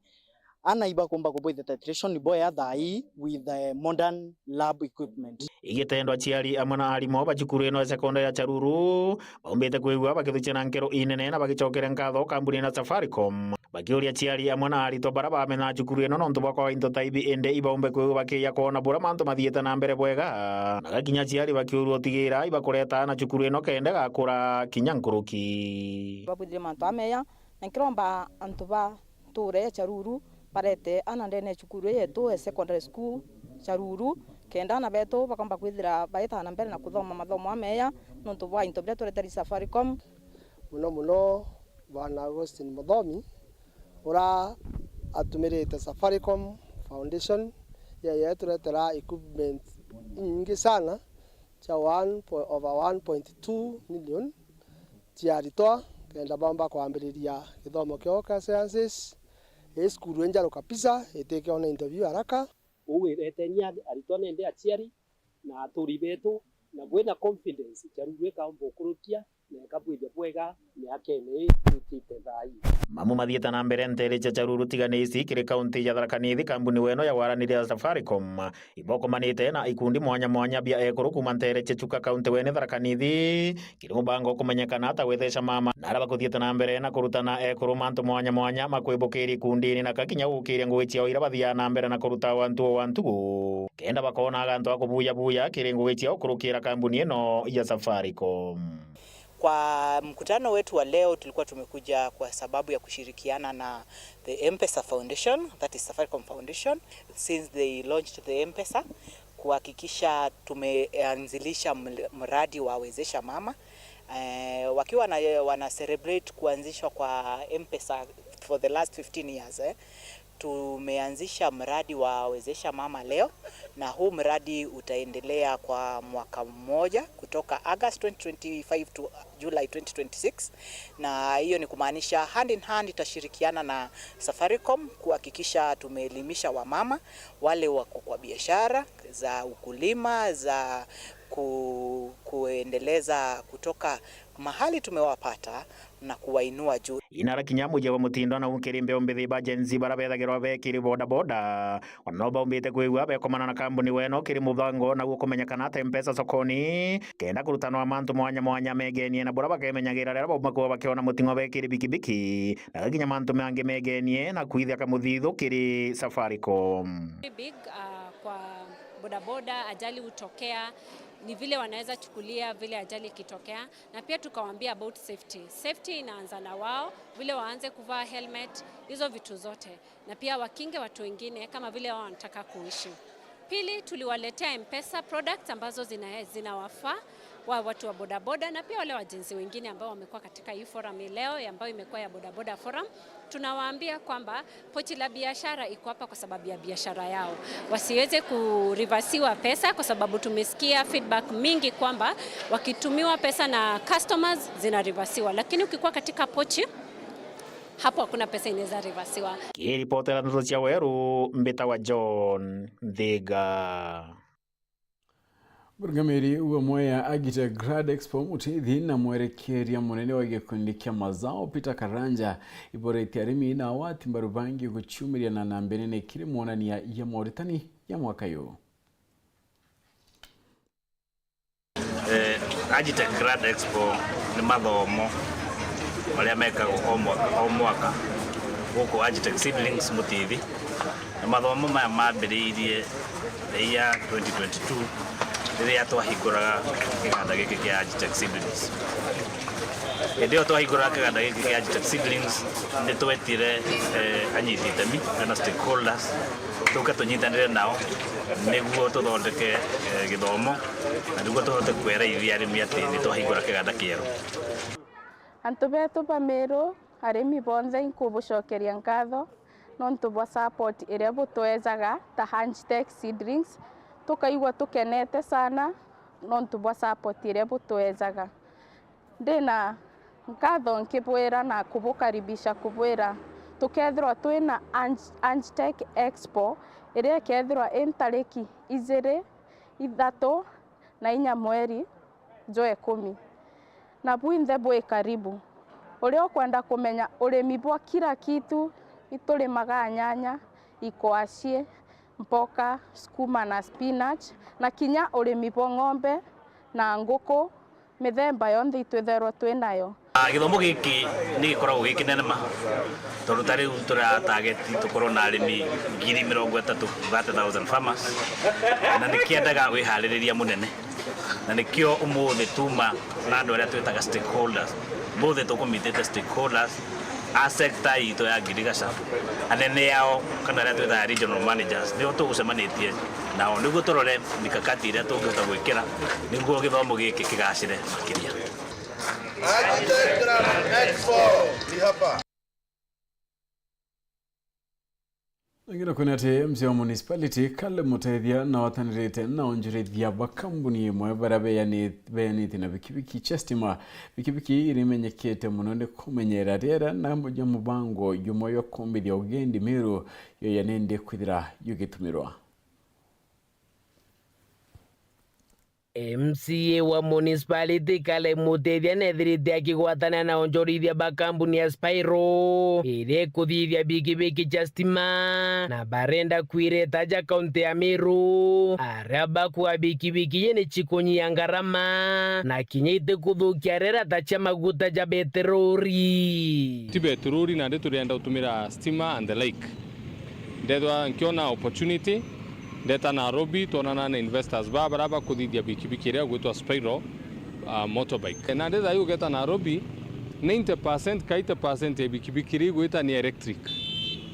Ana ibakumba kubwithia titration boya thaa ii with the modern lab equipment. Igitendo aciari amwe na arimu ba cukuru ino ya sekondari ya Charuru baumbite kwigua bakithukia na nkero inene na bagicokere nkatho kambuni na Safaricom, bakiuria aciari amwe na aritwa baria bamenya cukuru ino nontu bwa kwaga into ta ibi, indi ibaumbe kwigua bakiija kwona buria mantu mathiite na mbere bwega. Na gakinya aciari bakiurua utigira ibakureta na cukuru ino kenda gakura kinya nkuruki. Babwithire mantu ameya, na nkiromba antu ba ntuura ya Charuru barete ana ndene ya cukuru ii yetu ya secondary school Charuru, kenda ana betu bakomba kwithira baitaga na mbere na kuthoma mathomo ameya nontu bwa into biria tureteri Safaricom. Muno muno bwana Augustine Muthomi, ura atumirite Safaricom Foundation, yeye yaturetera equipment inyingi sana cia one po-, over one point two million cia aritwa, kenda baumba kwambiriria githomo kiao kia sciences. Ii cukuru injaru kabisa, itikiona into biu haraka. Uu iretenia aritwa nende aciari na aturi betu, na bwina confidence Charuru ikaumba ukurukia na ikabwithia bwega miakene ii yukite thaa ii. Mamu mathiite na mbere nteere cia Charuru Tigana East kiri kaunti ya Tharaka Nithi, kambuni weno ya waraniria ya Safaricom ibokomanite na ikundi mwanya mwanya bia ekuru kuuma nteere cia Chuka kaunti wene Tharaka Nithi, kiri mubango kumenyekana ta Wethesha Mama, na aria bakuthiite na mbere na kurutana ekuru mantu mwanya mwanya ma kwibukiria ikundini na kakinya gukiria ngugi ciao iria bathiaga na mbere na kuruta o antu o antugu, kenda bakoonaga antu a kubuya buya kiri ngugi ciao kurukira kambuni ino ya Safaricom. Kwa mkutano wetu wa leo, tulikuwa tumekuja kwa sababu ya kushirikiana na the M-Pesa Foundation, that is Safaricom Foundation, since they launched the M-Pesa, kuhakikisha tumeanzilisha ml-, mradi wa Wezesha Mama. Eh, wakiwa na, wana celebrate kuanzishwa kwa M-Pesa For the last fifteen years, eh, tumeanzisha mradi wa Wezesha Mama Leo, na huu mradi utaendelea kwa mwaka mmoja kutoka August twenty twenty-five to July twenty twenty-six, na hiyo ni kumaanisha hand in hand tutashirikiana na Safaricom kuhakikisha tumeelimisha wamama wale wako kwa biashara za ukulima, za ku-, kuendeleza kutoka mahali tumewapata na kuwainua juu. Inara kinya mujia wa mutindo na ukiri mbeu mbithi ba Gen Z bara bethagirwa bekiri bodaboda, ona no baumbite kwigua bekomana na kambuni weno kiri muthango na gukumenyekana ata mpesa sokoni, kenda kurutanwa mantu mwanya mwanya megenie na bura bakemenyagira riria bauma kuba bakiona muting'o bekiri bikibiki, na gakinya mantu mangi megenie na kwithia kamuthithu kiri Safaricom. Very big, uh, kwa bodaboda, ajali hutokea, ni vile wanaweza chukulia vile ajali ikitokea, na pia tukawaambia about safety. Safety inaanza na wao, vile waanze kuvaa helmet, hizo vitu zote, na pia wakinge watu wengine kama vile wao wanataka kuishi. Pili, tuliwaletea M-Pesa products ambazo zina-, zinawafaa wa watu wa bodaboda na pia wale wajenzi wengine ambao wamekuwa katika hii forum hii leo, ambayo imekuwa ya bodaboda forum. Tunawaambia kwamba pochi la biashara iko hapa kwa sababu ya biashara yao. Wasiweze kurivasiwa pesa, kwa sababu tumesikia feedback mingi kwamba wakitumiwa pesa na customers, zinarivasiwa. Lakini ukikuwa katika pochi, hapo hakuna pesa inaweza rivasiwa. Kiripotera ndeto cia Weru, mbitawa John Nthiga. Murungamiri wa Mwea Agitech Grad Expo Mutithi na mwerekeria munene wa gikundi kia Mazao Peter Karanja iboretie arimi na awati mbaru bangi guciumiria na namba nene kiri mwonania ya moritani ya mwaka uyu. Eh, Agitech Grad Expo ni mathomo maria mekagwo o mwaka, o mwaka guku Agitech Seedlings Mutithi. Na mathomo maya mambiriirie the year twenty twenty-two, riria twahinguraga kiganda giki kia Agitech Seedlings. Hindi iyo twahinguraga kiganda giki kia Agitech Seedlings, ni twetire, eh, anyiti itemi kana stakeholders, tuke tunyitanire nao niguo tuthondeke, eh, githomo, na niguo tuhote kwera ithui arimi ati ni twahingura kiganda kieru. Antu betu ba Meru, arimi bonthe, inkubucokeria nkatho nontu bwa support iria butwejaga ta Agitech Seedlings. Tukaigua tukenete sana nontu bwa support iria butwejaga. Ndina nkatho nkibwira na kubukaribisha kubwira tukethirwa twina Ag-, Agitech Expo iria ikethirwa i ntariki ijiri, ithatu na inya mweri jwa ikumi. Na bwinthe bwi karibu. Uria ukwenda kumenya urimi bwa kila kitu, iturimaga nyanya, ikwacii, mboka, sukuma na spinach, na kinya urimi bwa ng'ombe na nguku, mithemba yonthe itwithairwa twi nayo. Ah, githomo giki ni gikoragwo gi kinene ma, tondu ta riu turi target tukorwo na arimi ngiri mirongo itatu, thirty thousand farmers, na ni kiendaga wihaririria munene, na nikio umuthi tuma na andu aria twitaga stakeholders, both tukumitite stakeholders a sector itu ya agriculture, anene ao kana aria twitaga regional managers, nio tugucemanitie nao niguo turore mikakati iria tungihota gwikira niguo githomo giki kigacire makiria. Agitech Expo ni hapa. Ngina kwina ati M C A wa municipality Caleb Mutethia na watanirite na onjorithia ba kambuni imwe baria beyani-, beyanitie na bikibiki cia stima. Bikibiki irimenyekete muno ni kumenyera riera na ja mubango jumwe jwa kumbithia ugendi Meru, yoya nindi kwithira yugitumirwa. M C A wa municipality Caleb Mutethia nethirite akigwatana na onjorithia ba kambuni ya Spiro iria ikuthithia bikibiki cia stima, na barenda kwireta ja kaunti ya Meru, aria bakua bikibiki iji ni cikunyia ngarama na kinya itikuthukia rera ta cia maguta ja beterori. Ti beterori, nandi turienda gutumira stima and the like. Ndethwa nkiona opportunity, ndeta Nairobi, twonana na investors ba baria bakuthithia bikibiki iria igwitwa Spiro, uh, motorbike. Na ndetha yu ugeta Nairobi, ninety percent ka eighty percent ya bikibiki iria igwita ni electric.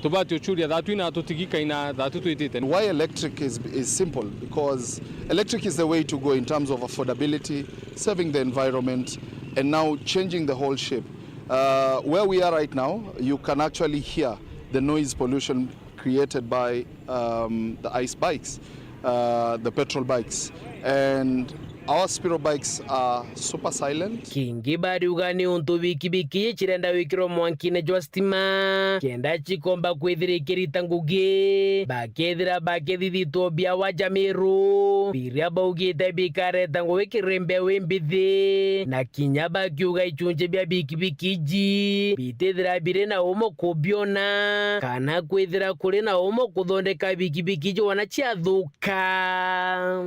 Tubati uchuria thatu ina tutigi kaina thatu twitite. Why electric is, is simple, because electric is the way to go in terms of affordability, saving the environment, and now changing the whole shape. Uh, where we are right now, you can actually hear the noise pollution created by, um, the ice bikes, uh, the petrol bikes, and our Spiro bikes are super silent. Kingi bariuga ni untu bikibiki iji cirenda gwikirwa mwankine jwa stima, kenda cikomba kwithira ikirita ngugi, bakethira bakithithitwo biawa ja Miru, biria baugite bikareta ngugi kiri mbeu imbithi, na kinya bakiuga icunci bia bikibiki iji bitithira biri na umo kubiona, kana kwithira kuri na umo kuthondeka bikibiki iji wona ciathuka.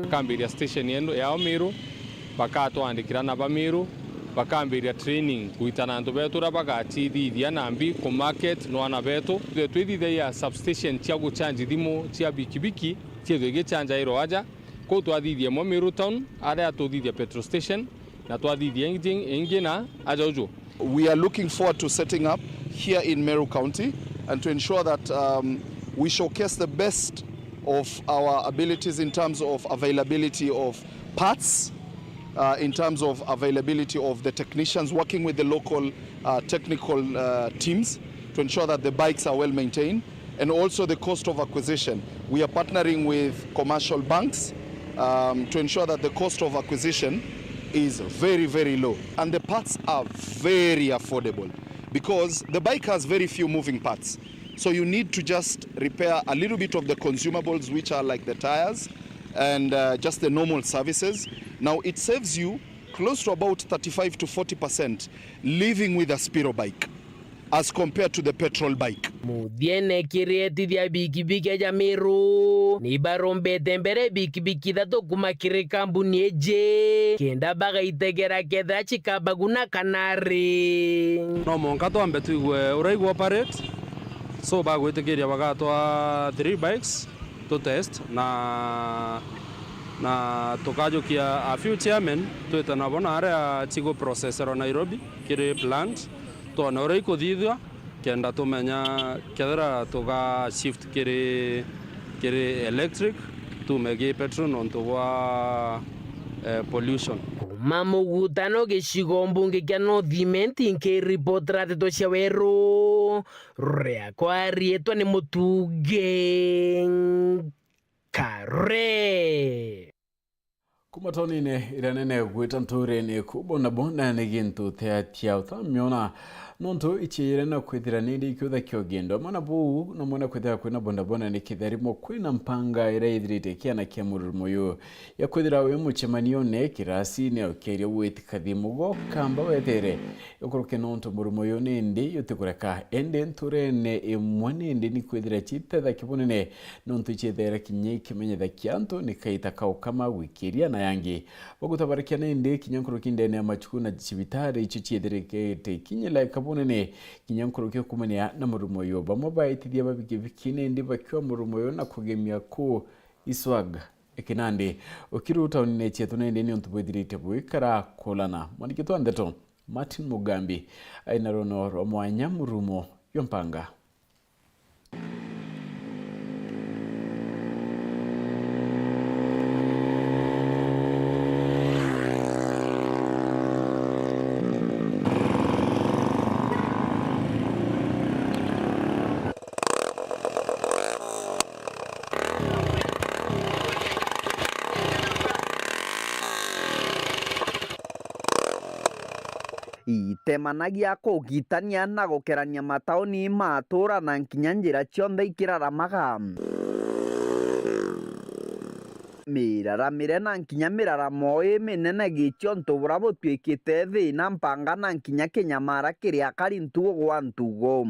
Bakambiria station yenu yao Miru, bakatwandikira na ba Miru, bakambiria training, kwitana antu betu uria bagacithithia nambi ku market no ana betu. Twithithagia substation cia guchanji thimu cia bikibiki, ciithwe igicanjairwa aja. Kuu twathithia imwe Miru town, aria tuthithia petrol station, na twathithia ingi, ingi na aja uju. We are looking forward to setting up here in Meru County and to ensure that, um, we showcase the best of our abilities in terms of availability of parts, uh, in terms of availability of the technicians working with the local, uh, technical, uh, teams to ensure that the bikes are well maintained, and also the cost of acquisition. We are partnering with commercial banks, um, to ensure that the cost of acquisition is very, very low. And the parts are very affordable because the bike has very few moving parts. So you need to just repair a little bit of the consumables, which are like the tires and, uh, just the normal services. Now it saves you close to about thirty-five to forty percent living with a Spiro bike as compared to the petrol bike. Muthiene, kirietithia bikibiki ja Miru ni barombete mbere bikibiki ithatu kuma kiri kambuni iji, kenda bagaitegera kethira cikabaguna kana ri. No mwanka twambe twigue uria igu operate, so bagwitikiria bagatwa three bikes to test, na, na tukajukia a few chairman twite nabo na aria cigu processerwa Nairobi kiri plant, twone uria ikuthithua, kenda tumenya kethira tuga shift kiri, kiri electric, tume gi petrol nontu bwa, eh, pollution. Kuma mugutano gicigo mbunge kia North Imenti, nkiripotera ndeto cia Weru, riakwa riitwa ni Mutungi Kare. Kuma taunine iria nene gwita nturene kuu, bondabonda ni gintu tia tia utamiona, nontu iciire na kwithira ni ndi ikiutha kiogendo. Mana buu no mwena kwithira kwina bondabonda ni kitharimo kwina mpanga iria ithirite kiana kia mururumo uyu. Ya kwithira wi mucemanione kirasine ukiria gwiti kathimu gokamba wetere ikuruke, nontu mururumo uyu ni ndi utikureka. Indi nturene imwe ni ndi ni kwithira citetha kibunene nontu iciethera kinya ikimenyetha kia antu ni kaita ka ukama, gwikiria na yangi. Bagutabarikia nindi kinya nkuruki ndene ya machuku na cibitari icio ciethirikite ikinyila ikabunene kinya nkuruki ukumania na murumo uyu. Bamwe baitithia ba bikibiki nindi bakiwa murumo uyu na kugemia ku iswaga ikinandi ukiru taunine cietu nindi ni untu bwithirite bwikara kulana. Mwandiki twa ndeto Martin Mugambi aina runo rwa mwanya murumo jwa mpanga. Itemanagia kugitania na gukerania matauni ma tura na nkinya njira cionthe ikiraramaga. Miraramire na nkinya miraramo ii minene gicio ntu bura butwikite thina mpanga na nkinya kinyamara kiri akari ntugo gwa ntugo.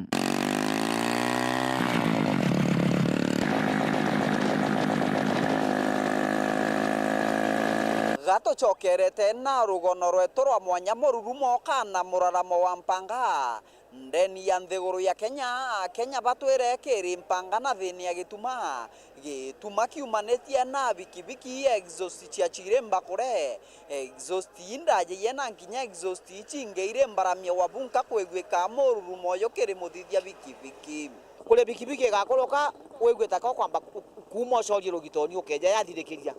Gatucokerete na rugono rwetu rwa mwanya mururumo kana muraramo wa mpanga. Ndeni ya nthiguru ya Kenya, Akenya batwire kiri mpanga na thini ya gituma. Gituma kiumanitie na bikibiki exhaust cia ciremba kure. Exhaust ii ndajiye na nkinya exhaust ii cingeire mbaramia wa bunka kwiguika mururumo uyu kiri muthithia bikibiki. Kuri bikibiki igakuruka, wigue ta ka ukwamba ku-, kuuma ucorie rugitoni ukeja yathirikiria.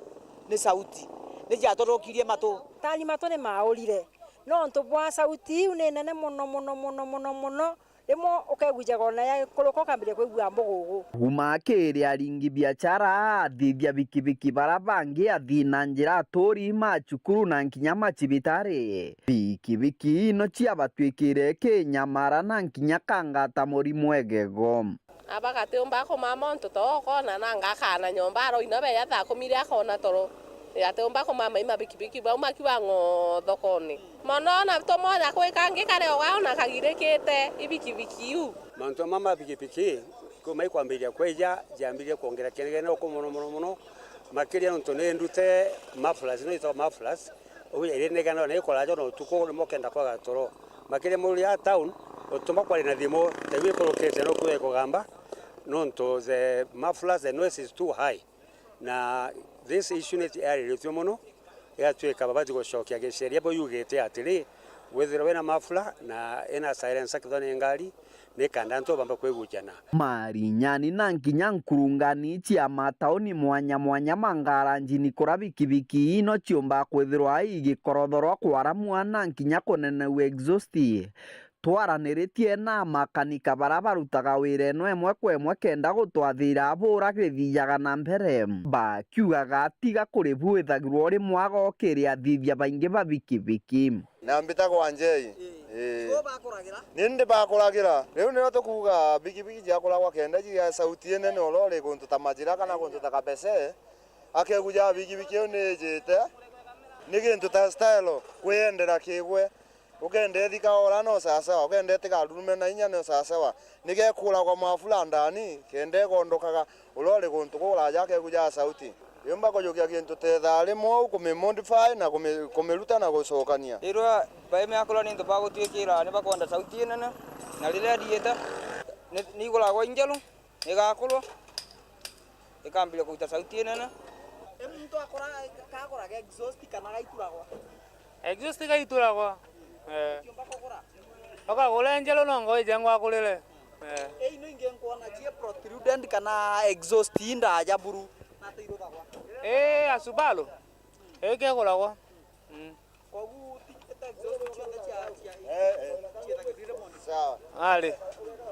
Ni sauti. Ni ciaturukirie matu. Tani matu ni maurire. Nontu bwa sauti iu ni nene mono, mono, mono, mono, mono, rimwe ukegujaga ona ya kuruka ukambiria kwigua mbugugu. Kuma kiri aringi biachara, athithia bikibiki bara bangi, athii na njira, aturi, macukuru na nkinya macibitari, bikibiki ino ciabatwikire kinyamara na nkinya kangata murimu egego. Aba gatiumba kumama untu to ukona nanga akana nyomba aroina beya thaa kumi iria akona toro. Gatiumba kumama i mabikibiki bau makiwa ng'oo thokone. Mono na tumwona kwi kangi kari o gao na kagirikite ibikibiki iu. Mantu ma mabikibiki kuma ikwambiria kweja, jiambirie kwongera kinegene uku mono, mono, mono, makiria nontu ni ndute mufflers, no itagwa mufflers, ugu irinegana na ikuraja na utuku, nimo kenda kwaga toro. Makiria muri a town, utuma kwari na thimu, ta iu ikurukite no kuya ikugamba, nontu the mufflers, the noise is too high. Na this issue ni yariritue mono, igatuika babati gucokia giceria bo yugite atiri, withirwa wina muffler na ina silencer kethirwa ni ngari, ni kenda antu bamba kwigujana. Marinyani na nkinya nkurungani cia matauni mwanya mwanya ma ngaranjini kuria bikibiki ino ciumba kwithirwa igikorothorwa kwaramua na nkinya kuneneu exhaust. Twaraniritie na makanika bara barutaga wira ino imwe kwa imwe kenda gutwathira bura githiaga na mbere, bakiugaga tiga kuri bwithagirwa uri mwago kiri athithia baingi ba bikibiki. Na mbitagwa Njei. Ii. Ii. Igo bakuragira? Ni ndi bakuragira. Riu nirio tukuuga bikibiki ciakuragwa kenda cigia sauti inene, urori guntu ta Majira kana guntu ta Kabese, akeguja bikibiki iu ni ijite. Ni gintu ta style, kwiyendera kigwe. Ukenda ithika ora no sasawa, ukenda itigarurume na inya no sasawa. Nigekuragwa mafura ndani, kenda igondokaga, uria uri guntu kuraja akeguja sauti. Yumba kujukia gintu ta ithaa rimwe uu, kumimodify na kumi-, kumiruta na gucokania. Rirwa baime akorwa ni into bagutwikira, ni bakwenda sauti inene, na riria riita, ni, ni iguragwa injeru, igakurwa, ikambiria kuruta sauti inene. E, muntu akora, kaguraga exhaust kana gaituragwa? Exhaust gaituragwa. Eh. Tiumba kugura? Ukagura injeru no ngo ije ngwakurire. Eh. E, ino ingi nkwona cie protruded kana exhaust indaja buru. Na ata iruthagwa? Eh, a Subaru. Eh, keguragwa. Mm. Kogu ti-, ta exhaust cionthe cia, cia, eh, eh, ciethagirire mondi. Sawa. Ari.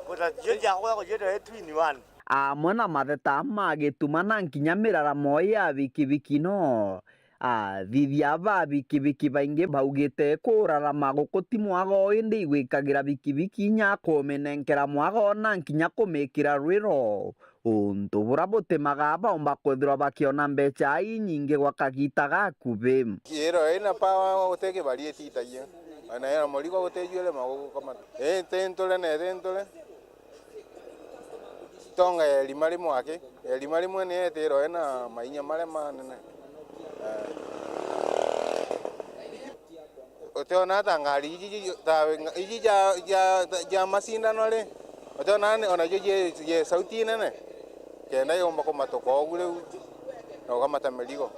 Kuta jeti ya kwa kujeta e twin one. Amwe na matheta ma gituma na nkinya miraramo ya bikibiki no. Athithia ba bikibiki baingi baugite kurarama guku ti mwago, indi igwikagira bikibiki inya kuminenkera mwago na nkinya kumikira rwiro. Untu bura butimaga baumba kwithirwa bakiona mbecha inyingi gwa kagita gakubi. Iro ina power uti kibari ititagia. Ana ira murigo gutijuire magugu kamata. Ii, tinture na tinture. Tonga ya irima rimwe aki. Ya irima rimwe ni etiro ina mainya maria manene. Eh. Utiona ta ngari iji, iji, ta, iji ja, ja, ja macindano ri, utiona ni, onacio jie, jie sauti inene, kenda yomba kumatuka ugu riu, na ukamata mirigo.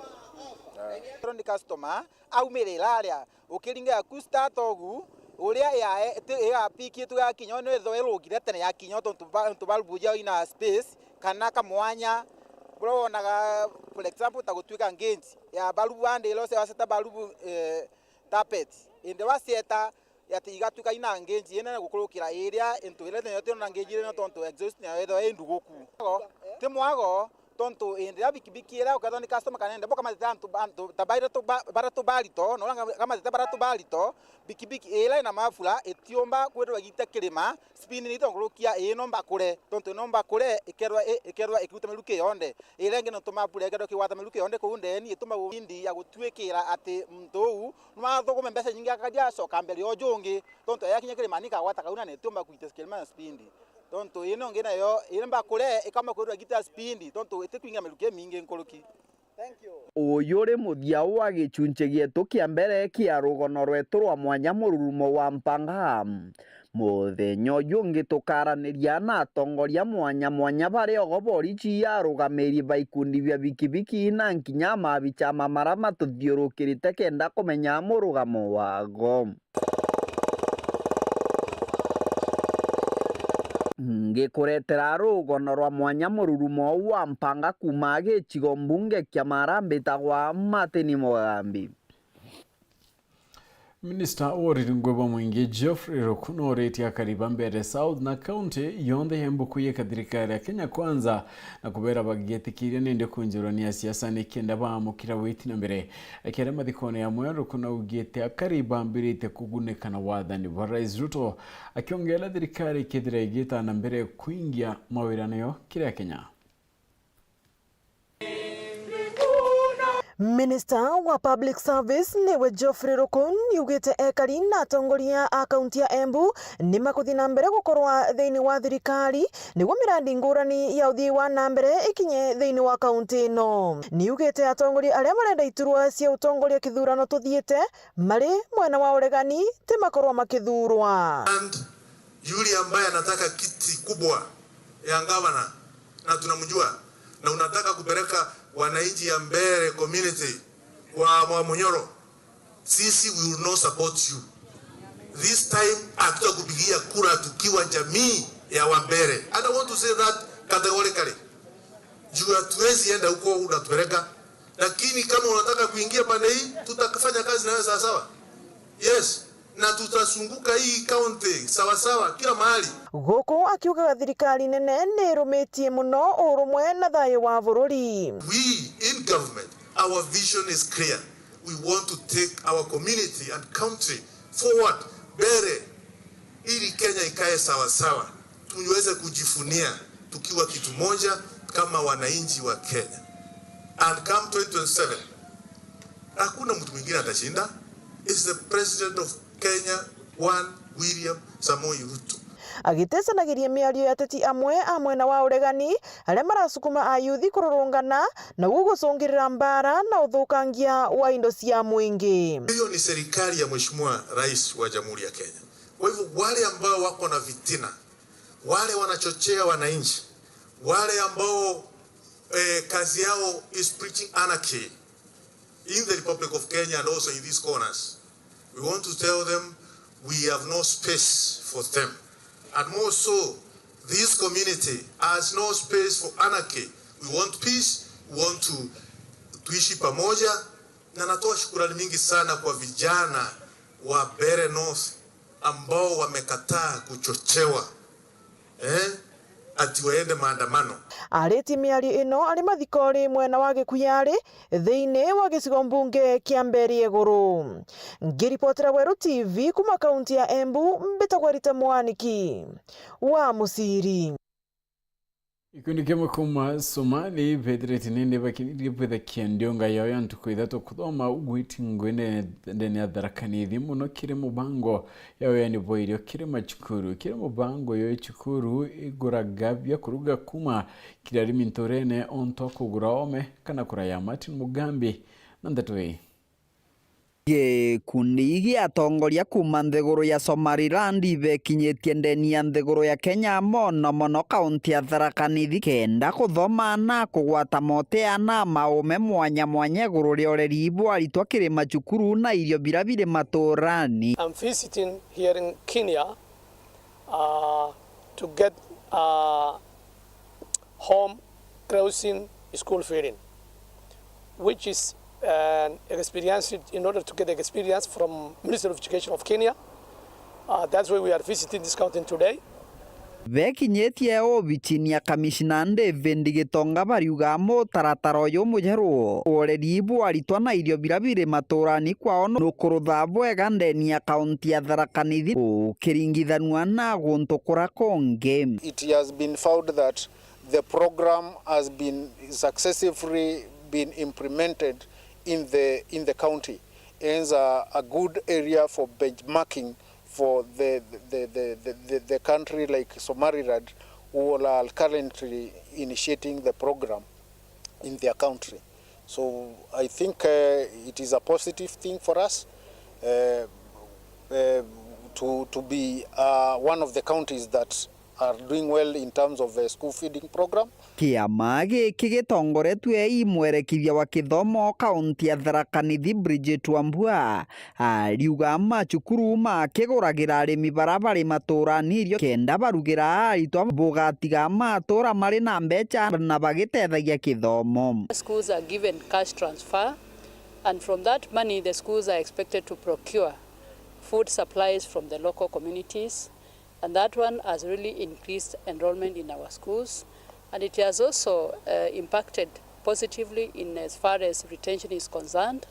Aa. Ethirwa ni customer, aumirira aria, ukiringa yaku start ugu, uria ya, ti, ya pikitwe yakinya, no ethirwa irugire tene yakinya, tontu ba, tontu balbu jao ina space, kana kamwanya, buria wonaga, for example, ta gutuika ngenji ya balbu, andi iria ucewaceta balbu, eh, tapeti. Indi wacieta, ati igatuika ina ngenji inene gukurukira iria into iria nene, utiona ngenji inene tontu exhaust nayo ethirwa i nduguku. Ti mwago, tontu indi iria bikibiki iria ukethirwa ni customer kana ende, bo kamatete antu, antu ta baria tu ba-, baria tubarito, na uria kamatete baria tubarito, bikibiki iria ina mafura itiumba kwithirwa igita kirima, speed ni itongurukia, ii nomba kure, tontu nomba kure, ikerwa i-, ikerwa ikiruta miruki yonthe. Iria ingi nontu mapura ikethirwa ikigwata miruki yonthe kuu ndeni, ituma indi ya gutwikira ati muntu uu no athugume mbeca nyingi akaja acoka mbere o jungi, tontu yakinya kirimani ikagwata kau na nitiumba kuita kirimani na speed. Tontu ino ingi nayo, iri mbakure, ikamba kwithirwa igita speed, tontu itikwinga miruki imingi nkuruki. Uyu uri muthia wa gichunchi gietu kia mbere kia rugono rwetu rwa mwanya mururumo wa mpanga. Muthenya uyu ungi tukaraniria na atongoria mwanya mwanya baria ogo borichi, arugamiri ba ikundi bia bikibiki na nkinya mabichama maria matuthiurukirite kenda kumenya murugamo wago. Ngikuretera rugono rwa mwanya mururumo wa mpanga kuuma gicigo mbunge kia Mara, mbitagwa Martin Mugambi. Minista wa uriri ngui bwa mwingi Geoffrey Ruku nooritie akari ba Mbeere South na kaunti yonthe ya Embu kwiyika thirikari ya Kenya Kwanza na kubera bagitikiria nindi kwinjirwa ni asiasa nikenda baamukira witi na mbere. Akiaria mathikone ya Mwea, Ruku naugite akari bambiritie kugunika na wathani bwa Rais Ruto, akiongeera thirikari ikethira igita na mbere kwingia mawirane yo kiri Akenya. Minista wa Public Service niwe Geoffrey Ruku niugite ekari na atongoria a kaunti ya Embu ni makuthi na mbere gukorwa thiini wa thirikari niguo mirandi ngurani ya uthii wa na mbere ikinye thiini wa kaunti ino. Niugite atongoria aria marenda iturwa cia utongoria kithurano tuthiite mari mwena wa uregani ti makorwa makithurwa. And yule ambaye anataka kiti kubwa ya gavana, na tunamjua, na unataka kupeleka wananchi ya Mbeere community kwa Mwamunyoro, sisi we will not support you. This time hatutakupigia kura tukiwa jamii ya Wambeere. And I want to say that categorically. Juu hatuwezi enda huko unatupeleka. Lakini kama unataka kuingia pande hii, tutafanya kazi na wewe sawasawa. Yes, na tutazunguka hii county sawasawa kila mahali. Guku akiugaga thirikari nene ni irumitie muno urumwe na thayu wa bururi. We in government, our vision is clear. We want to take our community and country forward, mbele, ili Kenya ikae sawasawa, tuweze kujivunia tukiwa kitu moja kama wananchi wa Kenya. And come twenty twenty-seven, hakuna mtu mwingine atashinda. It's the president of Kenya, one William Samoei Ruto. Agitecanagiria miario ya ateti amwe a mwena wa uregani aria marasukuma ayuthi kururungana na guo gucungirira mbaara na uthukangia wa indo cia mwingi. Hiyo ni serikali ya Mheshimiwa Rais wa Jamhuri ya Kenya. Kwa hivyo wale ambao wako na fitina, wale wanachochea wananchi, wale ambao, eh, kazi yao is preaching anarchy in the Republic of Kenya and also in these corners, we want to tell them we have no space for them. And more so, this community has no space for anarchy. We want peace, we want to, tuishi pamoja. Na natoa shukrani mingi sana kwa vijana wa Mbeere North ambao wamekataa kuchochewa, eh, ati waende maandamano. Aritie miario ino ari mathikori mwena wa Gikuyari thiini wa gicigo mbunge kia Mbeere Iguru. Ngiripotera Weru T V kuma kaunti ya Embu, mbitagwa Rita Mwaniki wa Muciri. Gikundi kimwe kuma Somali bethirite nindi bakiririe bwithakia ndionga yao ya ntuku ithatu kuthoma ugwiti ngui ndene ya Tharaka Nithi, muno kiri mubango ya uyani bwa irio kiri macukuru. Kiri mubango yo icukuru iguraga bia kuruga kuma kiri arimi nturene, onto kugura ome kana kuraya. Martin Mugambi na ndeto ii. Gikundi gia atongoria kuuma nthiguru ya Somaliland ibekinyitie ndeni ya nthiguru ya Kenya, mono mono kaunti ya Tharaka Nithi, kenda kuthoma na kugwata motea na maume mwanya mwanya iguru ria ureri bwa aritwa kiri macukuru na irio biria biri maturani. I'm visiting here in Kenya, uh, to get, uh, home clothing, school feeding, which is an experience, in order to get experience from Ministry of Education of Kenya. Uh, that's why we are visiting this county today. Bekinyitie obicini ya Kamishina David Gitonga bariuga mutaratara uyu mujeru wa ureri bwa aritwa na irio biria biri maturani kwao nukurutha bwega ndeni ya kaunti ya Tharaka Nithi ukiringithanua na guntu kuria kungi. It has been found that the program has been successfully been implemented in the, in the county. Hence a, a good area for benchmarking for the, the, the, the, the, the country like Somaliland, who are currently initiating the program in their country. So I think, uh, it is a positive thing for us, uh, uh, to, to be, uh, one of the counties that are doing well in terms of the school feeding program. Kiama giki gitongoretue i mwerekithia wa kithomo kaunti ya Tharaka Nithi, Bridget Wambua, ariuga macukuru makiguragira arimi bara bari maturani irio kenda barugira aritwa bugatiga matura mari na mbecha na bagitethagia kithomo. Schools are given cash transfer, and from that money the schools are expected to procure food supplies from the local communities, and that one has really increased enrollment in our schools, and it has also, uh, impacted positively in as far as retention is concerned,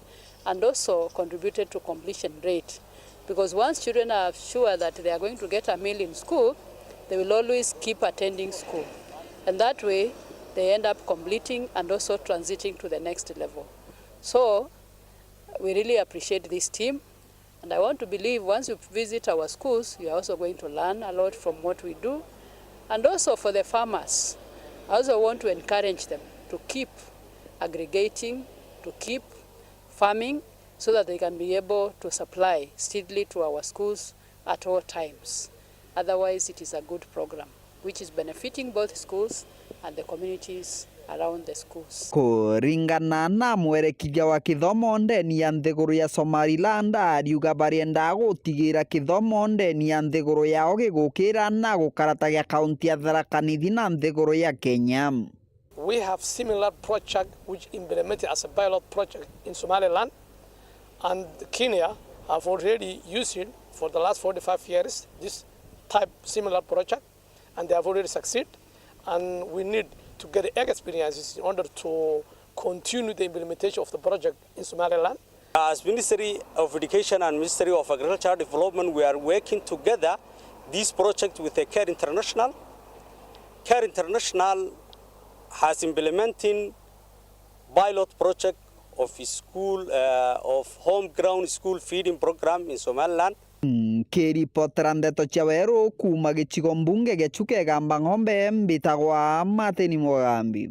and also contributed to completion rate, because once children are sure that they are going to get a meal in school, they will always keep attending school, and that way they end up completing and also transiting to the next level. So we really appreciate this team. And I want to believe once you visit our schools, you are also going to learn a lot from what we do. And also for the farmers, I also want to encourage them to keep aggregating, to keep farming, so that they can be able to supply steadily to our schools at all times. Otherwise, it is a good program which is benefiting both schools and the communities around the schools. Kuringana na mwerekithia wa kithomo ndeni ya nthiguru ya Somaliland, ariuga barienda gutigira kithomo ndeni ya nthiguru yao gigukira na gukaratagia kaunti ya Tharaka Nithi na nthiguru ya Kenya. We have similar project which implemented as a pilot project in Somaliland, and Kenya have already used it for the last forty-five years, this type similar project, and they have already succeeded, and we need to get experiences in order to continue the implementation of the project in Somaliland. As Ministry of Education and Ministry of Agricultural Development, we are working together this project with the Care International. Care International has implementing pilot project of school, uh, of home ground school feeding program in Somaliland. Nkiripotera ndeto cia weru kuuma gicigo mbunge gia Chuka Igamba Ng'ombe, mbitagwa Martin Mugambi.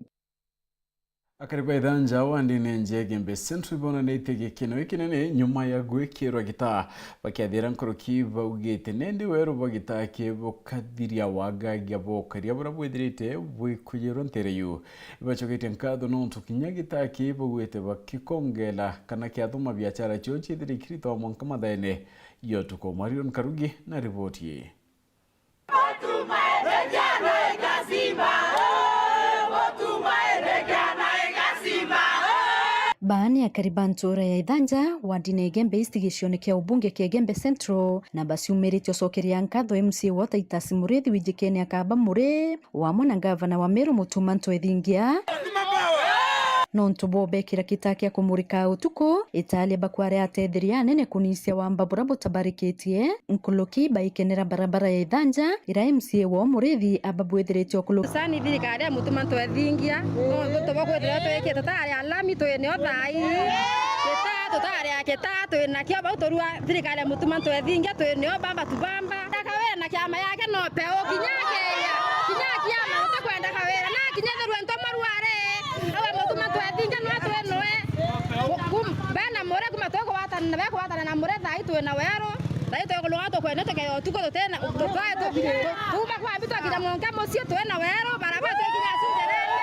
Akari ba Ithanja wandine nja ya Igembe Central ibonanitie gikeno gikinene nyuma ya gwikirwa gitaa bakiathira nkuruki baugite nendi weru bwa gitaa kii bukathiria wagagia bwa ukaria buria bwithirite bwikujirwa ntere yu. Ibacoketie nkatho nontu kinya gitaa kii baugite bakikongela kana kiathuma biachara cio ciithire ikirita o mwanka mathaene ya utuku. Marion Karugi na riboti ii. Baani akari ba ntuura ya Ithanja, wandine ya Igembe East, gicione kia ubunge kia Igembe Central, na baciumiritie ucokeria nkatho M C A wa Titus Muriithi wijikene akaba muri wamwe na ngavana wa Meru Mutuma M'Ethingia. Nontu bwa ubekira kita kia kumurika utuku, italia bakware atetheria anene kunisia wamba buria butabarikitie, nkuruki baikenera barabara ya Ithanja, ira M C A wao Muriithi ababwithiritie ukulu. Sani thirikari ya Mutuma M'Ethingia, nontu tubo kwithirwa twikite tari alami twinio thai. Kita tutari akita twinakio bau turua thirikari ya Mutuma M'Ethingia twinio bamba tubamba. Kawira na kiama yake no peu kinya akeya, kinya akiama tutakwenda Kawira, na kinya thirwe nto marware, awe Mutuma M'Ethingia no twinwe. Kum-, bena mure kuma twikugwatana na bekugwatana na mure thai twina weru, thai twikulunga tukwenda tukeya utuku tutena, tukae tu-, tu-, tuuma kwa mbi twakinya mwanka mucii twina weru, barabara twikinya acu njerene,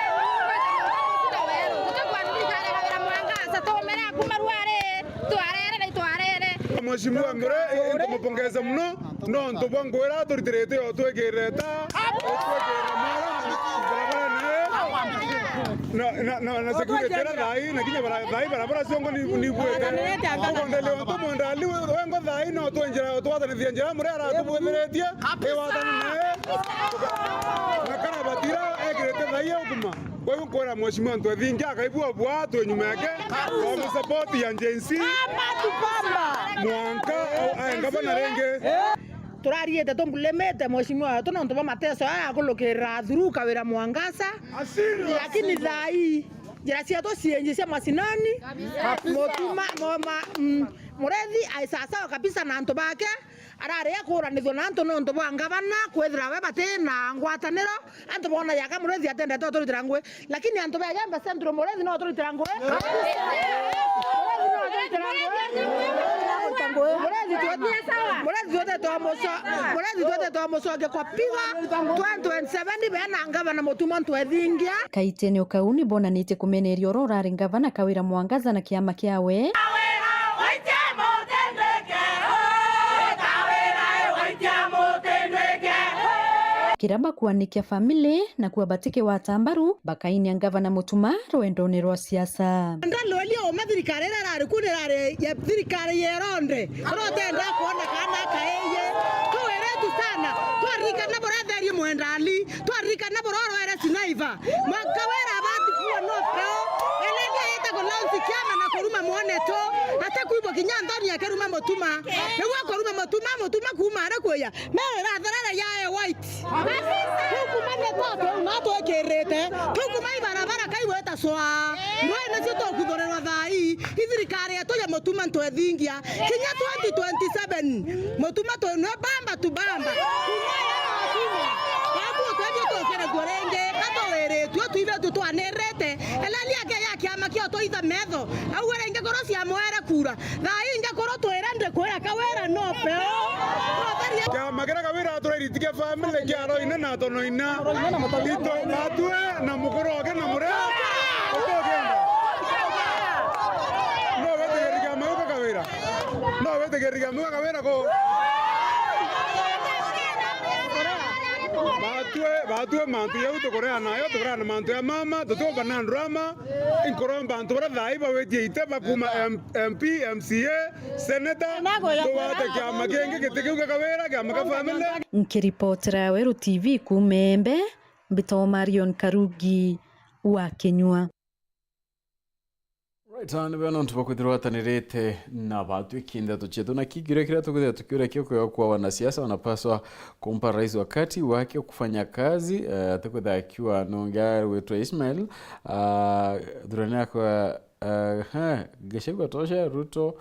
twina weru, tutakwenda thirikari ya Kawira Mwangaza, tuumire aku marware, twarere na itwarere. Mheshimiwa Mure, nkumupongeza muno nontu bwa ngugi iria aturitirite yo twikirire taa, twikirire mara, barabara ni na, na, na, na security iria thai, na kinya bara-, thai barabara ciongo ni, ni ibwite. Ugondelea untu mwenda ali we-, wengo thai no twenjira, twatanithia njira Mure aratubwithiritie, iwathani nae. Na kana batira ekirite thai ukuma. Kwa hivyo, nkwira Mheshimiwa M'Ethingia akaigua bwa twi nyuma yake, twamusupport ya Gen Z. Mwanka, o-, ae ngavana ringi. Turariite tumbulimite Mheshimiwa wetu nontu bwa mateso aya akulukirira through Kawira Mwangaza. Lakini thai, njira cietu ciingi cia macinani, Mutuma, mo-, ma-, mm, Muriithi ai sawasawa kabisa na antu bake. Arari akuranithua na antu nontu bwa ngavana kwithira we bati na ngwataniro, antu boona yaka Muriithi atendete uturitira ngugi, lakini antu ba Igembe Central Muriithi no uturitira ngugi. Muriithi no uturitira ngugi. Muriithi twe-, Muriithi twete twamuco-, Muriithi twete twamucokia kwa pigo twenty twenty-seven bena ngavana Mutuma M'Ethingia. Kaitene o kau ni bonanitie kumeneria uria urari ngavana Kawira Mwangaza na kiama kiawe. Kira bakwanikia family na kuwa batikigwata mbaru, bakainia ngavana Mutuma rwendone rwa siasa. Ndalwelia uma thirikari iria irari ku ni irari ya thirikari ya ironde, uria utenda kwona kana kaiye. Twiritu sana, twaririkana buria atherie Mwendali, twaririkana buria urwaire Sinaiva. Mwaka wira abati kuwa no peo. Elelia yete ku launch kiama na kuruma mwoneto, ate kuibwa kinya nthoni akiruma Mutuma. Niwe kuruma Mutuma, Mutuma kuuma ari kuya. Mary irathera ya white. Tukumanye twatwe una twikirite. Tukuma ibarabara kaigweta swaa. Ndwai nacio tukuthurirwa thaa ii. Ithirikari yetu ya Mutuma ntwethingia. Kinya twenty twenty-seven. Mutuma twinwe bamba tu bamba. Babu twethio tukire kuo ringi. Katowiritue twibetu twanirite. Eleli yake ya kiama kio twaitha metho. Au ringi koro cia mwere kura. Thaa ii nja koro twira ndikwira Kawira no peo. Kiama kiria Kawira aturairiti kia family kia Roine na Tonoina. Ito batue na mukuru oke na muria. Utokienda. No wetigirira kiama giu kia Kawira. No wetigirira kiama giu kia Kawira ko. Batue, batue mantu jau tukurea nayo, tukurea na mantu ya mama, tutuomba na drama. Inkuromba antu baria thaa ii bawitie ite bakuma M-, M P, M C A, senator, tubate kiama kingi giti kiu gia Kawira, kiama kia family. Nkiripotera Weru T V kuuma Embe, mbitagwa Marion Karugi wa Kinyua. Right, ah, ni bwega nontu bwa kwithirwa watanirite na batwi kindeto cietu. Na kikiuria kiria tukwithirwa tukiuria kio kwega kwa wanasiasa, wanapaswa kumpa rais wakati wake wa kufanya kazi, eh, atikwithirwa akiuga nongi agwitwa Ismail, ah, thurani akwa, eh, he, Gachagua tosha, Ruto,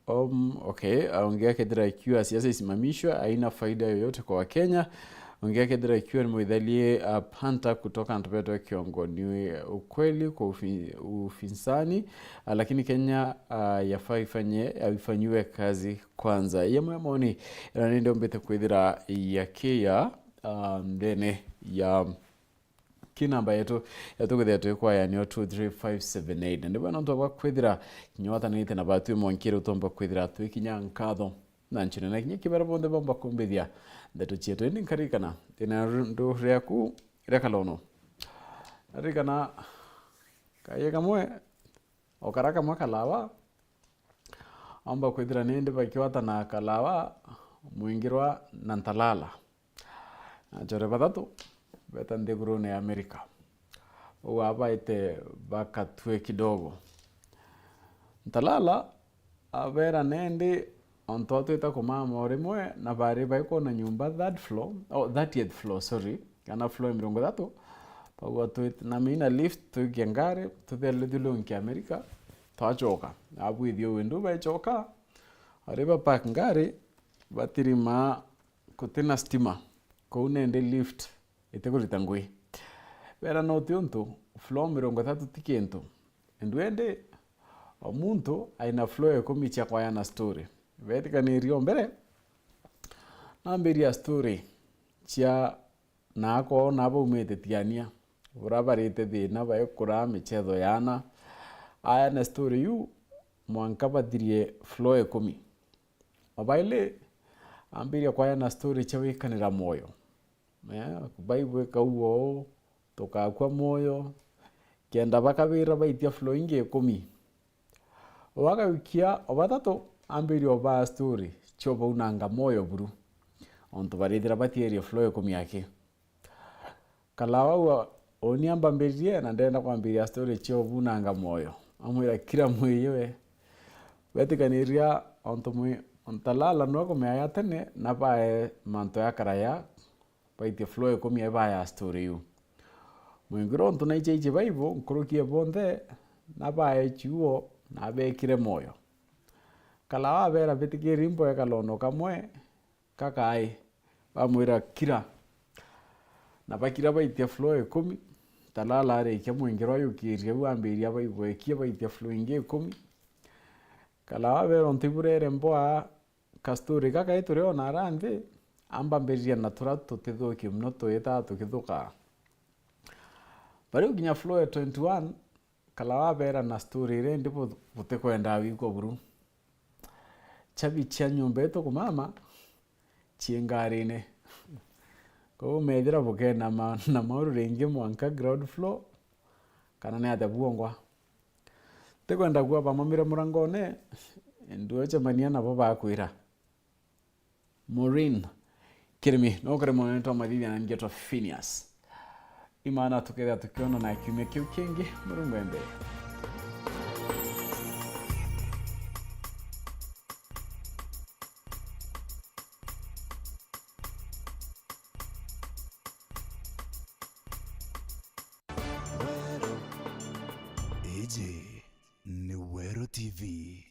Um, okay, ah, ungi akethira ikiwa siasa isimamishwe, haina faida yoyote kwa Wakenya. Ungi akethira ikiwa ni mwithalie, ah, panta kutoka antu betu kiongo. Ni ukweli kwa ufi-, ufinsani, ah, lakini Kenya, ah, yafaa ifanye, ah, ifanyiwe kazi kwanza. Yamwe ya maoni, ira ni ndombete kwithira yakia, ah, ndene ya ki namba yetu ya tukwithira twikwaya niyo two three five seven eight. Na ndibwona nontu bwa kwithira kinya watanite na batwi mwankire utomba kwithira twikinya nkatho na nchune na kinya kibera bonthe bomba kumbithia ndeto cietu. Indi nkarikana ina ru-, ndu riaku ria kalono. Ndarikana kaye kamwe, o kara kamwe kalawa, omba kwithira nindi bakiwatana kalawa, mwingirwa na ntalala. Achore bathatu beta nthigurune ya Amerika. Uu abaite bakatue kidogo. Ntalala abera nendi ontu atwita kumama o rimwe na bari baikwona nyumba third floor, oh, thirtieth floor, sorry, kana floor ya mirongo ithatu. Bagua twit-, na mina lift twikie ngari, tuthialithilunkia Amerika, twachoka. Abwithie windu baichoka, ari ba park ngari, batirima kutina stima, kuu nendi lift itikurita ngui. Bera no ti untu, floor mirongo ithatu ti kintu. Indu indi, o muntu aina floor ikumi cia kwayana story. Betikanirie o mbere, nambiria story cia na akoona baumite Tiania, bura barite thina baikura michetho yaana. Ayana story yu, mwanka bathirie floor ikumi. Obaili ambiria kwayana story cia wikanira mwoyo. Eh, Bible ikauga uu, tukakua mwoyo, kenda bakabira baitia floor ingi ikumi. Wagawikia o bathatu ambiria obaa story cia ubaunanga mwoyo buru, ontu barithira batierie floor ikumi aki. Kalawa ua, uni ambambiririe na ndenda kwambiria story cia ubunanga mwoyo. Amwira kira mwiiwe. Betikaniria ontu mwi-, ntalala nwa kumea ya tene na bae mantu ya karaya, baitie floor ikumi ai baya story yu. Mwingiro ontu naichaiche Bible, nkurukie bonthe, na bae chiuo, na bekire mwoyo. Kalawa abera bitikiri mboe kalono kamwe, kakai, bamwira kira. Na bakira baitia floor ikumi, ntalala arikia mwingiro ayukiria u ambiria baibwekia baitia floor ingi ikumi. Kalawa abera ontu iburere mboa, ka story gaka ituriona ara nthi, ambambiriria na tura tutithukie mono twita tukithuka. Bari ukinya floor ya twenty-one, kalawa abera na story iria indi bu-, butikwenda wigua buru. Chabi cia nyumba itu kumama, cii ngarine. Kwou methira bukena ma-, na mauru ringi mwanka ground floor, kana ni atia bwongwa? Tikwenda kuuga bamamire murangone, nducemania nabo bakwira. Maureen Kirimi, no kuri munene twa mathithia na ngetwa Phineas. Imana tukethira tukiona na kiumia kiu kingi, Murungu embere. Weru. Iji ni Weru T V.